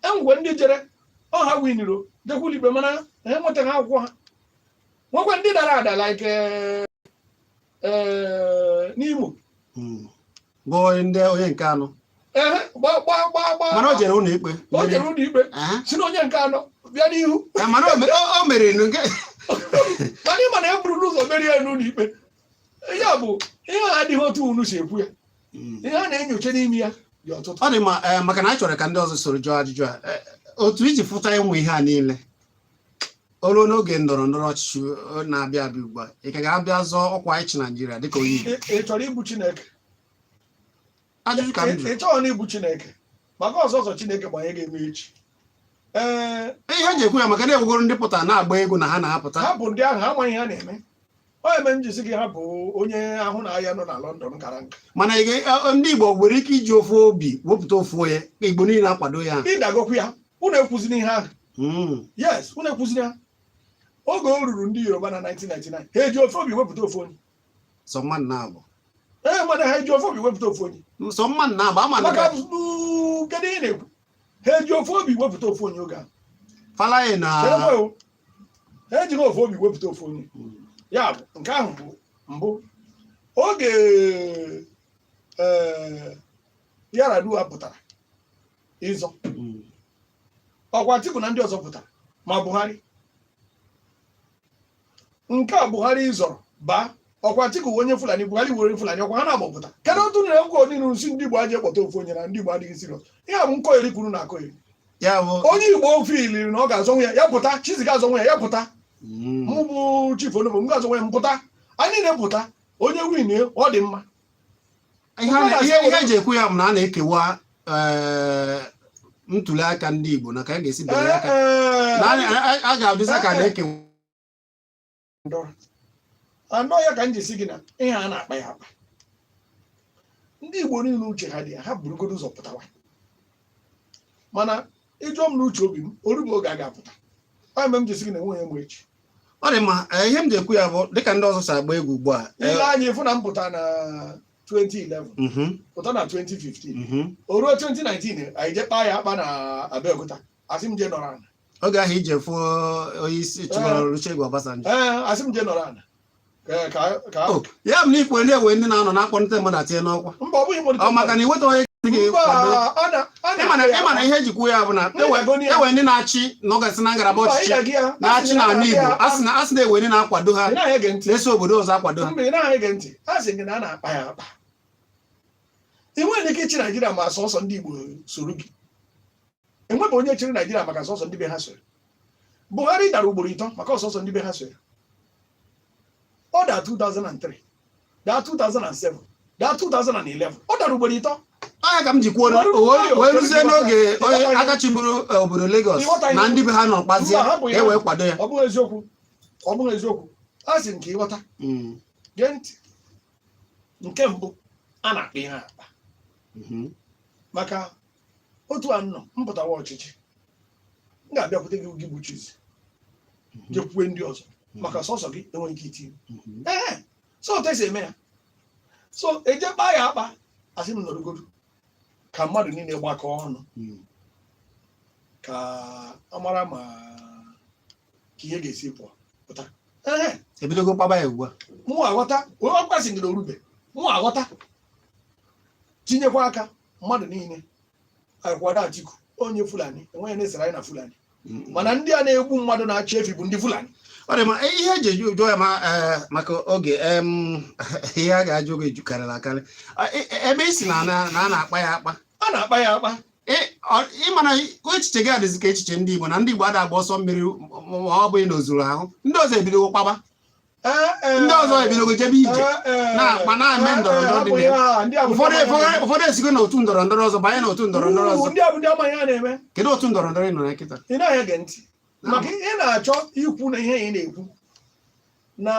Enwekwe ndị jere ọha winiro, jekwa ụlọ ikpe, mana ha enwetaghị akwụkwọ ha. Nwekwa ndị dara ada like n'Imo. Bụ ndị onye nke anọ. Ehe, gba gba gba gba. Mana o jere ụlọ ikpe. O jere ụlọ ikpe si na onye nke anọ bịa n'ihu. Mana o meriri nke Mana ịma na e buru n'ụzọ merie ya n'ụlọ ikpe. Ya bụ, ihe a adịghị otu unu si ekwu ya. Ihe a na-enyocha n'ime ya dị ọtụtụ. Ọ dị mma, maka na anyị chọrọ ka ndị ọzọ soro jụọ ajụjụ a. Otu iji fụta ịnwe ihe a niile, o ruo n'oge ndọrọ ndọrọ ọchịchị na-abịa abịa ugbu a, ị ka ga-abịa zọọ ọkwa ịchị Naijiria dịka onye Igbo? Ị chọrọ igbu Chineke? Ajụjụ ka m jụrụ. Ị chọghị na igbu Chineke, maka ọzọ ọzọ Chineke gbanye ga-eme echi. Ee. Ihe m ji ekwu ya, maka na enwegoro ndị pụtara na-agba egwu na ha na-apụta. Ha bụ ndị ahụ, ha amaghị ihe ha na-eme. Ọ eme m ji sị gị hapụ onye ahụ na ahịa nọ na London kara nka. Mana ndị Igbo nwere ike iji ofu obi wepụta ofu onye ka Igbo niile akwado ya. Ịdagokwu ya, unu ekwuzina ihe ahụ. Yes, unu ekwuzina ya. Oge o ruru ndị Yoruba na 1999, ha eji ofu obi wepụta ofu onye. Sọ mmadụ na-abụ. Ee, mana ha eji ofu obi wepụta ofu onye. Sọ mmadụ na-abụ ama. Maka kedu ihe na-ekwu? Ha eji ofu obi wepụta ofu onye oge ahụ. Falae na Cherekwa o. Ha ejighị ofu obi wepụta ofu onye. Ya bụ, nke ahụ bụ mbụ. Oge ee Yar'Adua pụtara ịzọ ọkwa, Atiku na ndị ọzọ pụtara, ma Buhari. Nke a Buhari zọrọ baa ọkwa, Atiku onye Fulani, Buhari were Fulani, ọkwa ha na-agbapụta. Kedu otu na nkwa onye nsi ndị Igbo aji ekpọta ofu onye na ndị Igbo adịghị serious? Ihe a bụ nkọ eri kwuru na akọ eri. Ya bụ Onye Igbo ofe iliri na ọ ga-azọnwu ya, ya pụta. Chizi ga-azọnwu ya, ya pụta. Mụ bụ Chief Onovo, m ga-azọnwu ya, m pụta. Anyị na-epụta, onye win, ọ dị mma. Ihe eji ekwu ya bụ na a na-ekewa ntuli aka ndị Igbo na ka a ga-esi bịanye aka na a ga-abịza ka a na-ekewa. Ndọrọ anọ ya ka m ji si gị na ihe a na-akpa ya akpa. Ndị Igbo niile uche ha dị ya, ha burugodo ụzọ pụtawa. Mana ịjụọ m n'uche obi m, orube oge a ga-apụta. Ọ eme m ji si gị na enweghị m echi. Ọ dị mma. Ihe m ji ekwu ya bụ dịka ndị ọzọ si agba egwu ugbu a. Ile anya ịfụ na m pụta na 2011, pụta na 2015, o ruo 2019, anyị je kpaa ya akpa na Abeokuta, asị m jee nọrọ ala. Oge ahụ ije fụọ onye isi chịgoro, Olusegun Obasanjo. Ee, asị m jee nọrọ ala ka O, ya bụ na ikwe ndị ewe ndị na-anọ na-akpọlite mmadụ atinye n'ọkwa. Mba, ọ bụghị Ọ maka na iweta onye gị Mba. kwado. A na Ịma na ihe ejikwu ya bụ na ewe ndị na-achị nọgasị na ngalaba ọchịchị na-achị n'ala Igbo, a sị na ewe ndị na-akwado ha Ị naghị ege ntị. na-eso obodo ọzọ akwado ha. Mba, ị naghị ege ntị. A sị gị na a na-akpa ya akpa. Ị nweghị ike ịchị Naijiria ma sọsọ ndị Igbo soro gị. Enwebe onye chịrị Naijiria maka sọsọ ndị be ha soro? Buhari dara ugboro 3 maka ọsọsọ ndị be ha soro. Ọ daa 2003, daa 2007, daa 2011. Ọ dara ugboro 3. Anya ka m ji kwuo na wee ruzie n'oge onye aka chịburu obodo Lagos na ndị be ha nọ kpazie Mba, hapụ ka ya. e wee kwado ya. Ọ bụghị eziokwu, ọ bụghị eziokwu. A sị m ka ịghọta. Gee ntị. Nke mbụ, a na-akpa ihe akpa maka otu a nọ mpụtawa ọchịchị, m ga-abịakwute gị, gị bụ Chizi, jekwue ndị ọzọ maka sọsọ gị enweghị ike itinye. Ee, so otu esi eme ya, so eje kpaa ya akpa, asị m nọrọgodu ka mmadụ niile gbakọọ ọnụ ka a mara ma ka ihe ga-esi pụọ pụta. Ee. Ebidogo kpaba ya ugbu a. Mụ aghọta ọkwasị gị na orube, mụ aghọta, tinyekwa aka mmadụ niile akwado Atiku onye Fulani. Enweghị na-esere anyị na Fulani, mana ndị a na-egbu mmadụ na-achị efi bụ ndị Fulani. Ọ dị mma. Ihe eji eju jụọ ya ma maka oge ihe a ga-ajụ gị jukarịrị akarị. Ebe i si na a na-akpa ya akpa. A na-akpa ya akpa. Ịma na echiche gị adịzi ka echiche ndị Igbo, na ndị Igbo ada agba ọsọ mmiri ma ọ bụghị na ozuru ahụ. Ndị ọzọ ebidogo kpaba. Ndị ọzọ ebidogo jebe ije na-akpa, na-eme ndọrọ ndọrọ dị na ya. Ụfọdụ esigo n'otu ndọrọ ndọrọ ọzọ banye n'otu ndọrọ ndọrọ ọzọ. Ndị a bụ ndị amaghị ihe a na-eme. Kedu otu ndọrọ ndọrọ ị nọ na kịta? Ị naghị ege ntị maka ị na-achọ ikwu na ihe ị na-ekwu na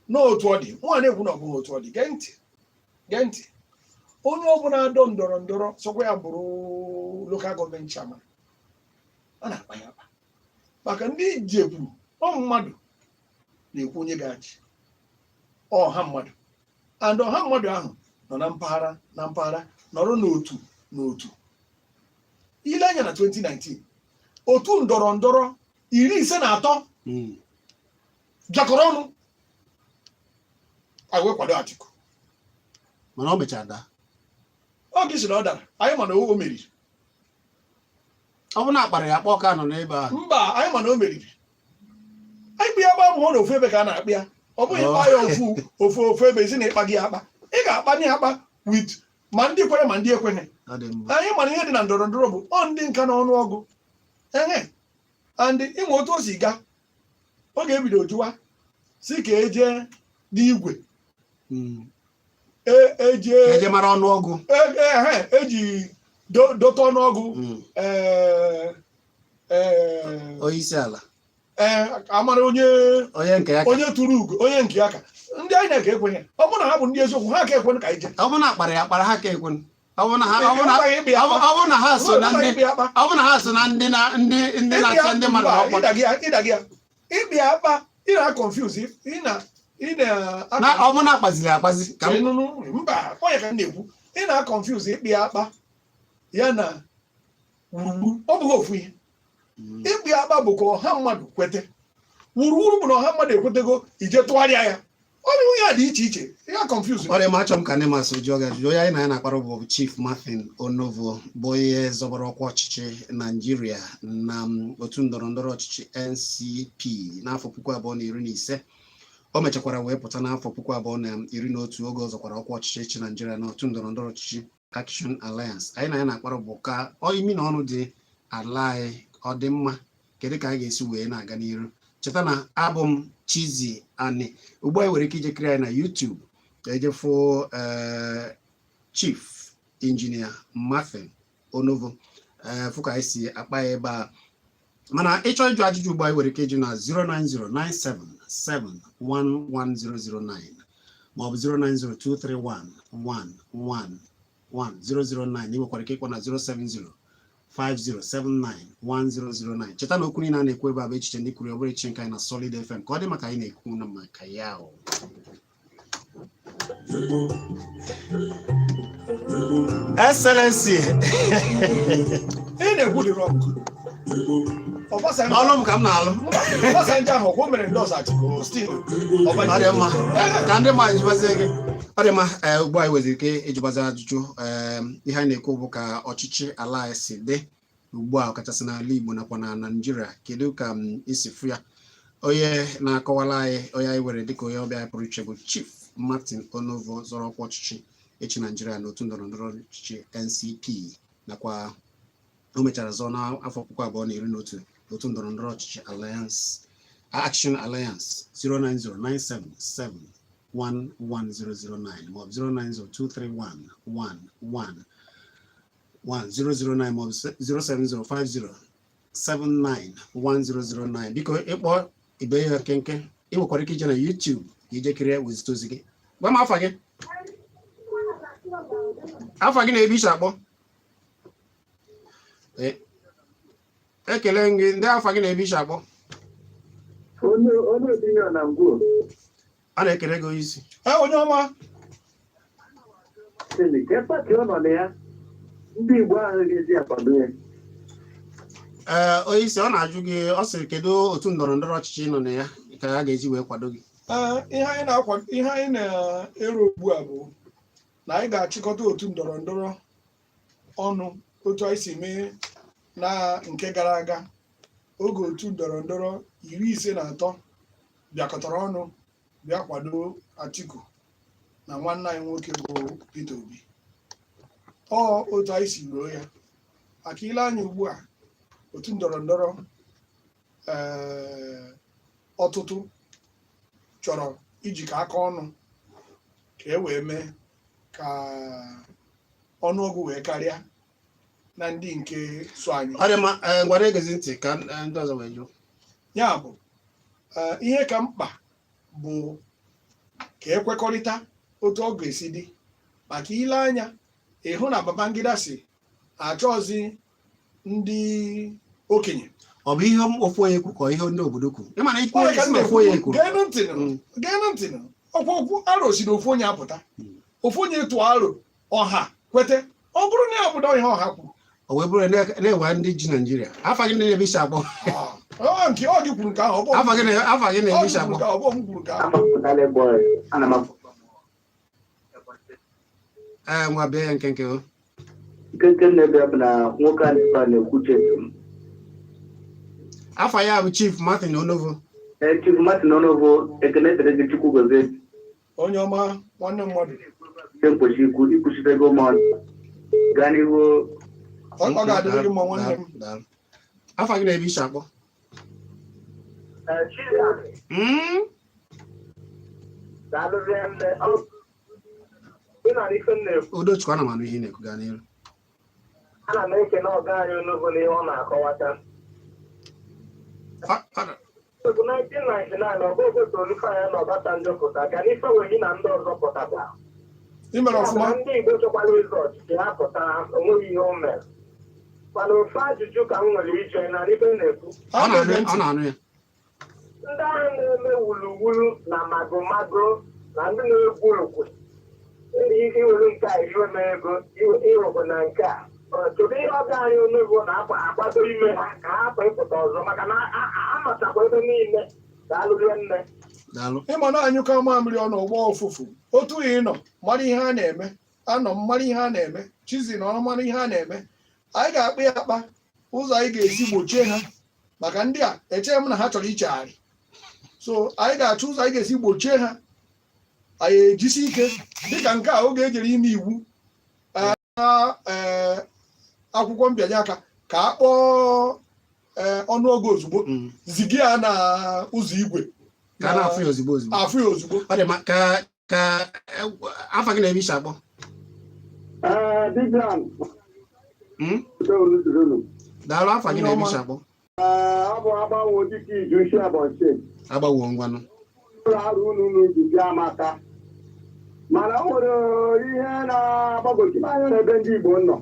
n'otu ọ dị nwa na-ekwu na ọ bụghị otu ọ dị. Gee ntị, gee ntị. Onye ọbụla adọ ndọrọ ndọrọ, sọkwa ya bụrụ local government chairman. A na-akpa ya akpa maka ndị jekwuru ọ mmadụ na-ekwu onye ga-achị, ọha mmadụ, and ọha mmadụ ahụ nọ na mpaghara na mpaghara, nọrọ n'otu n'otu. Ile anya na 2019, otu ndọrọ ndọrọ 53 bịakọrọ ọnụ anyị wee kwado Atiku. Mana o mechara daa. Oge si na ọ dara, anyị ma na o meriri. Ọ bụ na akpara ya akpọ ka nọ n'ebe ahụ. Mba, anyị ma na o meriri. Anyị kpụ ya gba abụghị na ofu ebe ka a na-akpị ya. Ọ bụghị ịkpa ya ofu ofu ofu ebe si na ịkpa gị akpa, ị ga-akpa ya akpa with ma ndị kwere ma ndị ekweghị. Ọ dị mma. Anyị mara ihe dị na ndọrọ ndọrọ bụ ọ ndị nka n'ọnụọgụ ehe, and ịnwe otu o si gaa oge ebido jụwa si ka eje n'igwe eje Ka eje mara ọnụọgụ. Ehe, eji dote ọnụọgụ. Ee, ee. Onye isi ala. Ee, amara onye onye nke ya ka. Onye tụrụ ugo, onye nke ya ka ndị INEC ekweghị. Ọ bụrụ na ha bụ ndị eziokwu, ha ka ekwenụ ka anyị jee. Ọ bụ na akpara ya akpara, ha ka ekwenụ. Ọ bụ na ha ọ bụ na Ịkpaghị ịkpa ya ọ bụ akpa. ọ bụ na ha so na ndị Ịkpaghị ịkpa ya akpa. Ọ bụ na ha so na ndị na ndị ndị na-achọ ndị mmadụ n'ọkwa. Ịda gị ya, ịda gị ya, ịkpa ya akpa, ị na-confuse, ị na ị na Na ọ bụ na akpaziri akpazi ka m nụnụ. Mba, onye ka m na-ekwu, ị na-confuse ịkpa ya akpa ya na wuruwuru. Ọ bụghị ofu ihe. Ịkpa ya akpa bụ ka ọha mmadụ kwete. Wuruwuru bụ na ọha mmadụ ekwetego, ije tụgharịa ya. Ọ bụ ihe a dị iche iche ya confuse. Ọ dị mma. Achọrọ m ka ndị masị jụọ gị ajụjụ. Onye anyị na ya na-akpara bụ Chief Martin Onovo, bụ onye zọbara ọkwa ọchịchị Naijiria na otu ndọrọ ndọrọ ọchịchị NCP n'afọ 2015. O mechakwara wee pụta n'afọ 2011, oge ọ zọkwara ọkwa ọchịchị ịchị Naijiria na otu ndọrọ ndọrọ ọchịchị Action Alliance. Anyị na ya na-akpara bụ ka ọ imi na ọnụ dị ala anyị ọ dị mma, kedu ka anyị ga-esi wee na-aga n'iru. Cheta na abụ m Chizzy Ani. Ugbu a, nwere ike ije kiri anyị na YouTube ka eje fụ Chief Engineer Martin Onovo, fụ ka anyị si akpa ya ebe a. Mana ịchọ ịjụ ajụjụ ugbu a, nwere ike ịjụ na 09097711009 maọbụ 09023111009. Ị nwekwara ike ịkpọ na 070 50791009. Cheta na okwu niile a na-ekwu ebe a bụ echiche ndị kwuru, ọ bụrụ echiche nke anyị na Solid FM. Ka ọ dị maka anyị na-ekwu na maka ya o. Excellency. Ị na-ekwu dị wrong. Obasanjo Ọlụ m ka m na-alụ. Mba, Obasanjo ahụ o mere endorse Atiku still. Ọ dị mma ka ndị mmadụ jụbazie gị. Ọ dị mma. Ee, ugbu a anyị nwere ike ịjụbazi ajụjụ. Ee, ihe anyị na-ekwu bụ ka ọchịchị ala anyị si dị ugbu a, ọkachasị n'ala Igbo nakwa na Naịjirịa, kedu ka m isi fụ ya? Onye na-akọwara anyị, onye anyị were dịka onye ọbịa anyị pụrụ iche, bụ Chief Martin Onovo, zọrọ ọkwa ọchịchị ịchị Naijiria n'otu ndọrọ ndọrọ ọchịchị NCP, nakwa o mechara zọọ n'afọ 2011 n'otu ndọrọ ndọrọ ọchịchị Alliance, Action Alliance. 09097711009 maọbụ 09023111009 maọbụ 07050791009. Biko, ịkpọ ibe ya nkenke. Ị nwekwara ike ije na YouTube ka ije kirie, wezite ozi gị. Gwa m afa gị, afa gị na ebe iche akpọ. Ekele m gị. Ndị afa gị na ebe iche akpọ? Onye onye opinion na ngwo. A na-ekele gị, onye isi. Ee, onye ọma. Sịnị ka party ọ nọ na ya, ndị Igbo ahụ ga-eji akwado ya. Ee, onye isi, ọ na-ajụ gị, ọ sịrị kedu otu ndọrọ ndọrọ ọchịchị ị nọ na ya ka a ga-eji wee kwado gị? Ee, ihe anyị na-akwado, ihe anyị na-ero ugbu a bụ na anyị ga-achịkọta otu ndọrọ ndọrọ ọnụ, otu anyị si mee na nke gara aga, oge otu ndọrọ ndọrọ 53 bịakọtara ọnụ bịa kwado Atiku na nwanne anyị nwoke bụ Peter Obi. Ọ otu anyị si ruo ya maka ile anya ugbu a, otu ndọrọ ndọrọ ọtụtụ chọrọ ijikọ aka ọnụ ka e wee mee ka ọnụọgụ wee karịa na ndị nke so anyị. Ọ dị mma. Ee, ngwa, na-egezi ntị ka ndị ọzọ wee jụọ. Ya bụ, ihe ka mkpa bụ ka ekwekọrịta otu ọ ga-esi dị, maka ile anya ịhụ na Babangida si achọzi ndị Okenye. Ọ bụ ihe ofu onye kwu ka ọ ihe ndị obodo kwuru? Ị ma na ikwu Ọ ka isi m na ofu onye na-ekwu. kwuru. Geenụ ntị nụ. Geenụ ntị nụ. Ọkwa okwu aro si na ofu onye apụta. Ofu onye tụọ aro, ọha kwete. Ọ bụrụ na ya obodo ihe ọha kwuru. O wee bụrụ na-ewe ndị ji Naijiria. Afa gị na-ebe isi akpọ? Ah, ọ nke ọ gị kwuru nke ahụ, ọ bụ Afa gị na afa gị ọ na-ebe gị isi kwuru akpọ? nke ahụ, ọ bụ m kwuru nke ahụ. Amapụtala boy, ana m akpọ. Ee, nwa, bịa ya nkenke o. Nkenke na-ebe bụ na nwoke a na-ebe a na-ekwuche m. Afa ya bụ Chief Martin Onovo. Ee, Chief Martin Onovo, ekene dịrị gị, Chukwu gozie. Onye ọma, nwanne mmadụ. Ihe mkpochi ikwu ikwuchitego m ọnụ. Gaa n'ihu. Ọ ga-adịrị gị mma, nwanne m. Daalụ. Afa gị na-ebe isi akpọ? Udochukwu, ana m anụ ihe ị na-ekwu, gaa n'ihu. Ana m ekene ọga anyị Onovo n'ihe ọ na-akọwata. Bụ 1999 ọgụgụ Tolufanya na Obasanjo pụta ka n'ife wehi na ndị ọzọ pụtata. Ị mere ọfụma. Na ndị Igbo chọkwara ịzọ ọchịchị ha pụta, onweghị ihe o mere. Mana ofu ajụjụ ka m nwere ije na ife m na-ekwu. Ọ Ha na-anụ na-ege ọ ntị. na-anụ ya. Ndị ahụ na-eme wuluwulu na magomago na ndị na-egwu okwe, iwere nke a iwe m ego iwekwe na nke a. Ọ, kedu ihe ọga anyị Onovo na-akwa akwado ime ha ka ha hapụ ịpụta ọzọ, maka na amachakwa ebe niile? Daalụ nne. Daalụ. Ịma na anyụkọ mamịrị ọnụ ọgbọ ụfụfụ. Otu ị nọ mara ihe a na-eme, anọ m mara ihe a na-eme, Chizi na ọrụ mara ihe a na-eme. Anyị ga-akpa ya akpa, ụzọ anyị ga-esi gbochie ha, maka ndị a echeghị m na ha chọrọ ichegharị. So anyị ga-achọ ụzọ anyị ga-esi gbochie ha. Anyị ejisi ike dịka nke a oge ejere ime iwu, ee, akwụkwọ mbịanye aka ka a kpọọ, ee, ọnụọgụ ozugbo, ziga ya na ụzọ igwe. Ka a na-afụ ya ozugbo ozugbo. Afụ ya ozugbo. Ọ dị mma. Ka afa gị na-ebe isi akpọ? Dibịa. Daalụ. Afa gị na-ebe isi akpọ? Ọ bụ agbanwe dịka iju isi Ebonyi Steeti. Agbanwo, ngwanụ. Ụlọ arụ unu unu ji bịa amaka, mana o nwere ihe na-agbagwoju m anya n'ebe ndị Igbo nọ.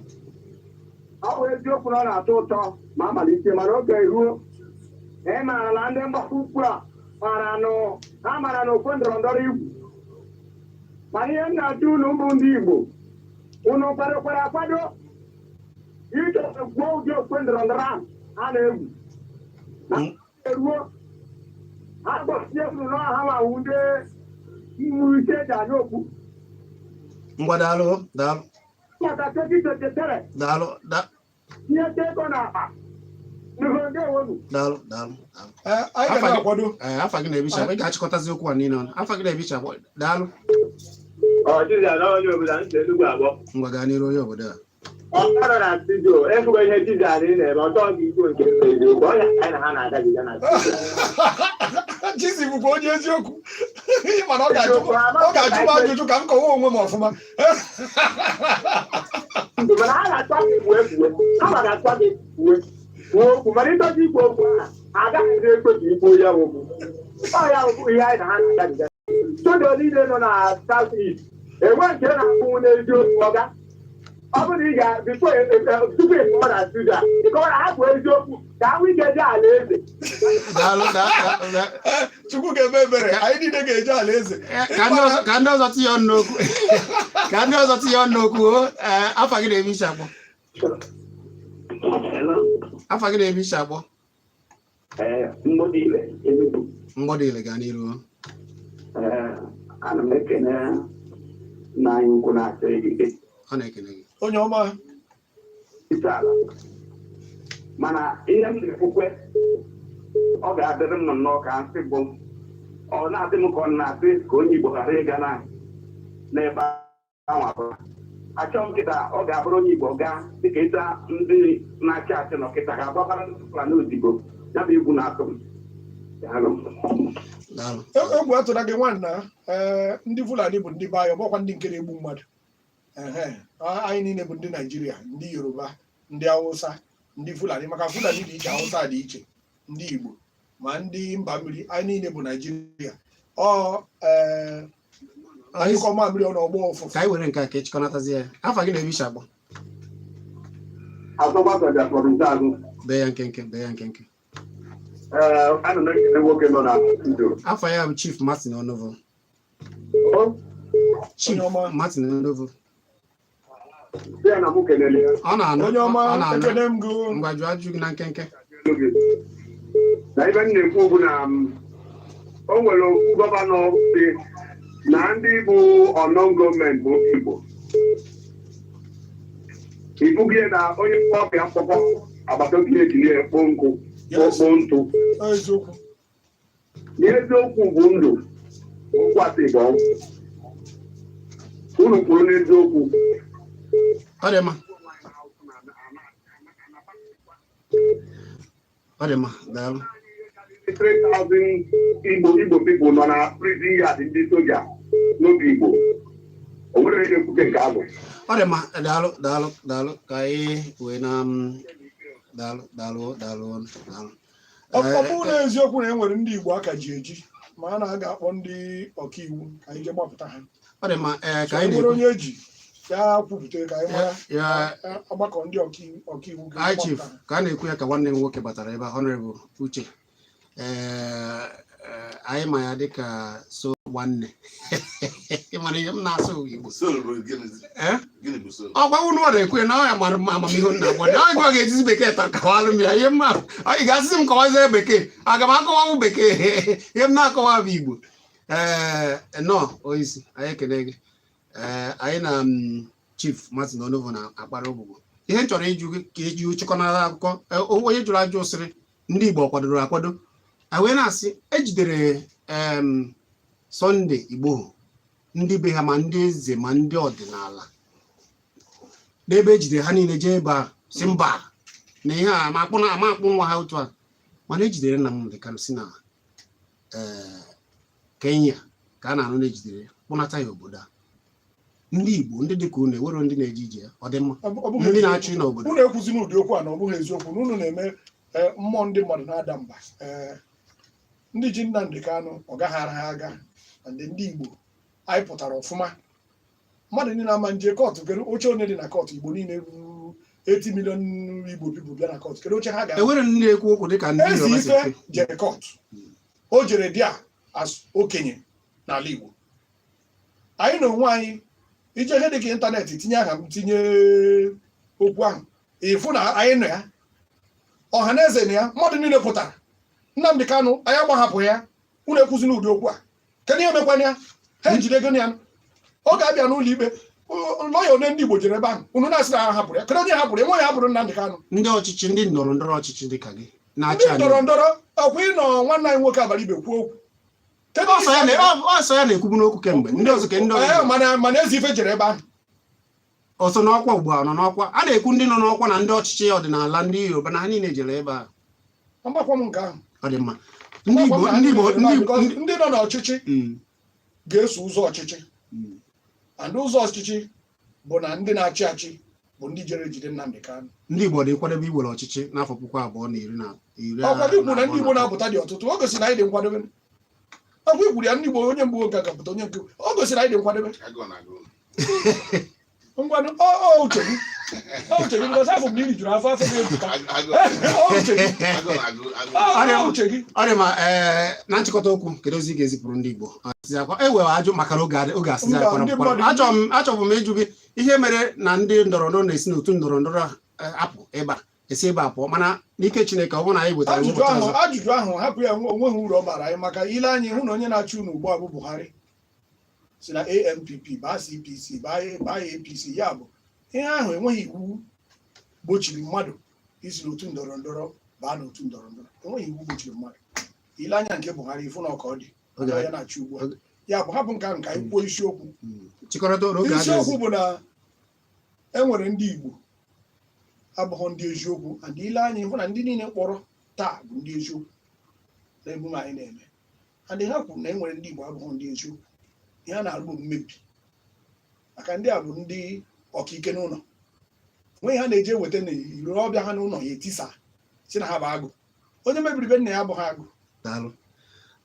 Ọ bụ eziokwu na ọ na-atọ ụtọ ma amalite, mana oge ruo, ị maara na ndị mgbakọ ukwu a mara nụ ha mara na okwe ndọrọ ndọrọ igwu. Mana ihe m na-achọ unu mbụ, ndị Igbo, unu kwadokwara akwado ịchọ gwuo ụdị okwe ndọrọ ndọrọ ahụ a na-egwu na eruo ha gbasie unu n'ọha ma wụ ndị mmụọ ike eji anya okwu? Ngwa, daalụ, daalụ. Maka 2023. Daalụ Tinyete ego n'akpa n'ihu ndị ewonu. Daalụ, daalụ, daalụ. Ee, anyị ga Afa gị- na-akwado. Ee, afa gị na-ebicha, ị ga-achịkọtazi okwu a niile ọnụ. Afa gị na-ebicha, daalụ. Ọchịchị na onye obodo ntị Enugwu abụọ. Ngwa, gaa n'iru, onye obodo a. Ọ nọ na studio efugo ihe Jizọs ị na-eme ọtọ gị ikwu nke bụ eziokwu ọnya anyị na ha na-agabiga na studio. Chizi bụkwa onye eziokwu, mana ọ ga-ajụ m ajụjụ ka m kọwa onwe m ọfụma. Mana ha ga-achọ gị kwuo ekwuwe, ha ma ga-achọ gị kwuwe kwuo okwu, mana ịchọzi ikwu okwu ahụ agaghịzi ekwe ka ikwu ya okwu. Ọ ya bụ ihe anyị na ha na-agabiga. Studio niile nọ na South East enwe nke na-akwụnwu n'eziokwu. Ọga, ọ bụrụ na ị ga before tupu ị pụọ na studio a, ịkọwara ha kwuo eziokwu ka ha nwee ike jee ala eze. Daalụ. Ee, Chukwu ga-eme ebere, anyị niile ga-eje ala eze. Ka ndị ọzọ tinye ọnụ n'okwu, ka ndị ọzọ tinye ọnụ n'okwu o. Ee, afa gị na-ebe isi akpọ? Afa gị na-ebe isi akpọ? Mgbọdile, Enugu. Mgbọdile, gaa n'iru o. Ee, ana m ekene nna anyị ukwu na-achọ ike. Ọ na-ekene gị. Onye ọma. Isi ala, mana ihe m na-ekwukwe, ọ ga-adịrị m nnọọ ka nsị bụ ọ na-adị m ka ọ na-asị ka onye Igbo ghara ịga na n'ebe ahụ abụrụ. Achọ m kịta ọ ga-abụrụ onye Igbo gaa dịka ịta ndị na-achị achị nọ kịta ga-agbabara ndị Fulani odibo. Ya bụ egwu na-atụ m. Daalụ. Daalụ. Egwu atụla gị, nwanna. Ee, ndị Fulani bụ ndị be anyị, ọ bụkwa ndị nke na-egbu mmadụ. Ehe, anyị niile bụ ndị Naijiria, ndị Yoruba, ndị Hausa, ndị Fulani, maka Fulani dị iche, Hausa dị iche, ndị Igbo ma ndị mba mmiri, anyị niile bụ Naijiria. Ọ ee, anyụkọ mamịrị ọ n'ọgbọ ụfụfụ. Ka anyị were nke a ka ịchịkọnatazi ya. Afa gị na-ebe isi akpọ? Asọkwa soja from Nzeagụ. Bee ya nkenke, bee ya nkenke. Ee, ana m ekele nwoke nọ na studio. Afọ ya bụ Chief Martin Onovo. O, Chief Onye ọma. Martin Onovo. sị ya na mụ kelele ya. Ọ na-anụ. Onye ọma, Ọ na-anụ. ekene m gị. Ngwa, jụọ ajụjụ gị na nkenke. Gị. Na ibe m na-ekwu bụ na o nwere okwu governor si na ndị bụ unknown gunmen bụ Igbo. Ibugie na onye ọbịa mkpọkọ agbata obi ejiri ya kpoo nkụ, kpoo ntụ. Eziokwu. N'eziokwu bụ ndụ, okwu asị bụ ọnwụ. Unu kwuru n'eziokwu. Ọ dị mma, ọ dị mma, daalụ. 3,000 Igbo people nọ na prison yard, ndị soja n'oge Igbo. O nwere onye na-ekwute nke ahụ. Ọ dị mma, daalụ, daalụ, daalụ. Ka anyị wee na daalụ, daalụ, daalụ, daalụ. Ọ bụrụ na eziokwu na e nwere ndị Igbo aka ji eji, ma a na-aga akpọ ndị ọkaiwu ka anyị jee gbapụta ha. Ọ dị mma, ee, ka So, anyị e nwere na-ekwu onye eji ya kwupụta ka anyị mara. Ya. Ọgbakọ ndị ọkaiwu anyị, Chief, ga-agbapụta ha. ka a na-ekwu ya ka nwanne m nwoke batara ebe a, Honorable Uche. Ee, anyị ma ya dịka so nwanne. Ị mara ihe m na-asụ Igbo? Soul bụ gịnị? Ee? Gịnị bụ soul? Ọgwa unu, ọ na-ekwu ya na ọ ya mara mma amamihe nna agwa na ọ ga-ejizi bekee ta kọwalụ m ya ihe mma. Ọ ga-asịsị m kọwazie bekee, aga m akọwanwu bekee? Ihe m na-akọwa bụ Igbo. Ee, nọ oisi, anyị ekele gị. Ee, anyị na Chief Martin Onovo na-akpara ogbugbo. Ihe m chọrọ ịjụ gị ka iji chịkọnara akụkọ, onye jụrụ ajụ sịrị ndị Igbo kwadoro akwado, a wee na-asị ejidere Sunday Igboho, ndị be ha, ma ndị eze ma ndị ọdịnala n'ebe ejidere ha niile jee ebe a si mba na ihe a ama akpụ na ama akpụ nwa ha otu a, mana ejidere Nnamdi Kanu si na Kenya ka a na-anụ na ejidere ya, kpụnata ya obodo a. Ndị Igbo, ndị dịka unu, ewero ndị na-eje ije ya, ọ dị mma? Ọ bụghị ndị eziokwu. na-achị n'obodo. Unu ekwuzi n'ụdị okwu a na ọ bụghị eziokwu na unu na-eme mmụọ ndị mmadụ na-ada mba. Ee, ndị ji Nnamdi Kanu, ọ gaghị ara ha aga na ndị Igbo anyị pụtara ọfụma. Mmadụ niile ama nje court. Kedu oche onye dị na court? Igbo niile ruru 80 million Igbo people bịa na court, kedu oche ha ga Ewere ndị na-ekwu okwu dịka ndị Eze Yoruba si Ife ekwu. jere court. O jere dị a as okenye n'ala Igbo. Anyị na onwe anyị ije ihe dịka internet, tinye aha m, tinye okwu ahụ, ịfụ na anyị nọ ya, ọha na eze na ya, mmadụ niile pụtara. Nnamdị Kanụ, anyị agbahapụ ya. Unu ekwuzi n'ụdị okwu a. Kedu ihe mekwana ya? Ha ejide ego ya, ọ ga-abịa n'ụlọ ikpe. Lọya one ndị Igbo jere ebe ahụ, unu na-asị na ha hapụrụ ya. Kedu onye hapụrụ ya? Enweghị hapụrụ Nnamdị Kanụ. Ndị ọchịchị, ndị ndọrọ ndọrọ ọchịchị dịka gị Ndị na-achị anyị. ndọrọ ndọrọ ọkwa ịnọ nwanne anyị nwoke abalị ibe kwuo okwu. Kedu ọsọ ya ọsọ ya na-ekwubu n'okwu kemgbe, ndị ọzọ ke ndị Ee, ọzọ mana eze ife jere ebe ahụ. Ọsọ n'ọkwa ugbu a nọ n'ọkwa a na-ekwu, ndị nọ n'ọkwa na ndị ọchịchị ọdịnala, ndị Yoruba na ha niile jere ebe a. Amakwa m nke ahụ. Ọ dị mma. Ndị Igbo, ndị Igbo, ndị Igbo. Because ndị nọ n'ọchịchị ga-eso ụzọ ọchịchị, and ụzọ ọchịchị bụ na ndị na-achị achị bụ ndị jere jide Nnamdị Kanụ. Ndị Igbo dị nkwadebe iwere ọchịchị n'afọ 2018? Ọkwa gị kwuru na ndị Igbo na-apụta dị ọtụtụ. O gosiri na anyị dị nkwadebe. Ọkwa ikwuru ya, ndị Igbo, onye mbụ oge gapụta, onye nke o gosiri anyị dị nkwadebe. Agụụ na-agụ. Ngwanụ, ọ uche gị, ọ uche gị, because afọ m na iri juru afọ, afọ gị ejuka. Agụụ Ọ uche gị. Agụụ na-agụ agụụ. Ọ uche gị. Ọ dị mma. Ee, na nchịkọta okwu, kedu ozi ị ga-ezipụrụ ndị Igbo? Asịzi akwa ewe ajụ maka na oge asịzi Mba, akwara ndị akwara. Achọbụ m ịjụ gị ihe mere na ndị ndọrọ ndọrọ na-esi n'otu ndọrọ ndọrọ apụ ebe a, esi ebe a pụọ, mana n'ike Chineke, ọ bụrụ na anyị wetara Ajụjụ ụbọchị ahụ ọzọ. Ajụjụ ahụ, hapụ ya, onweghị uru ọ bara anyị, maka ile anyị hụ na onye na-achị unu ugbu a bụ Buhari si na ANPP baa CPC baa APC. Ya bụ ihe ahụ, enweghị iwu gbochiri mmadụ isi n'otu ndọrọ ndọrọ baa n'otu ndọrọ ndọrọ. Enweghị iwu gbochiri mmadụ. Ile anya nke Buhari, ịfụ na ọka ọ dị Oge ya na-achị ugbu a. Ya bụ, hapụ nke ahụ ka anyị kwuo isiokwu. Chịkọrọta oge Isiokwu adịghịzi. bụ na e nwere ndị Igbo abụghị ndị eziokwu, and ile anya hụ na ndị niile kpọrọ taa bụ ndị eziokwu na emume anyị na-eme, and ha kwuru na e nwere ndị Igbo abụghị ndị eziokwu. Ihe a na-arụ bụ mmebi, maka ndị a bụ ndị ọkaike n'ụlọ nweghị ha na-eji eweta na iro ọbịa ha n'ụlọ ya etisa si na ha bụ agụ. Onye mebiri be nna ya abụghị agụ. Daalụ,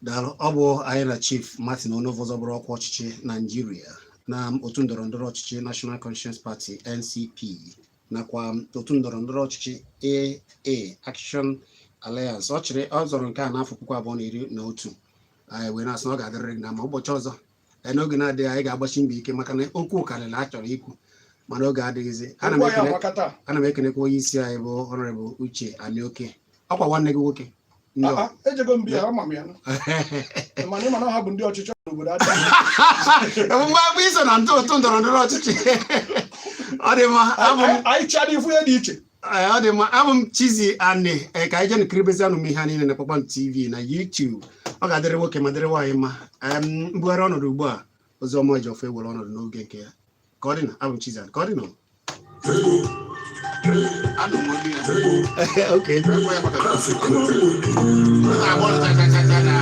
daalụ. Ọ bụ anyị na Chief Martin Onovo zọbụrụ ọkwa ọchịchị Naijiria na otu ndọrọ ndọrọ ọchịchị National Conscience Party, NCP. Nakwa otu ndọrọ ndọrọ ọchịchị AA, Action Alliance. Ọ chịrị, ọ zọrọ nke a n'afọ 2011. Anyị wee na-asị na ọ ga-adịrịrị gị na ma ụbọchị ọzọ. N'oge na-adịghị, anyị ga-agbasi mbọ ike maka na okwu karịrị a chọrọ ikwu, mana oge adịghịzi. Ana m Okwu anyị ekele amaka taa. Ana m ekenekwa onye isi anyị bụ Honorable Uche Anioke, ọkwa nwanne gị nwoke ndị Ah, ah, ejego m bịa, ama m ya mana ịma na ha bụ ndị ọchịchị n'obodo adịghị. Mgbe abụ iso na ntụ otu ndọrọ ndọrọ ọchịchị. Ọ dị mma, abụ m Anyị chara ifu ihe dị iche. Ee, ọ dị mma. Abụ m Chizzy Ani. Ee, ka anyị jee nkiribezi anụ m ihe a niile na Kpakpando TV na YouTube. Ọ ga-adịrị nwoke ma dịrị nwaanyị mma. Mbugharị ọnọdụ ugbu a, Oziọma Ejiofor ewere ọnọdụ n'oge nke ya. Ka ọ dị na abụ m Chizzy Ani. Ka ọ dị na Anụ m olu ya. Okay. Ekwe ya maka na ọ na-agba ọrụ cha cha cha cha na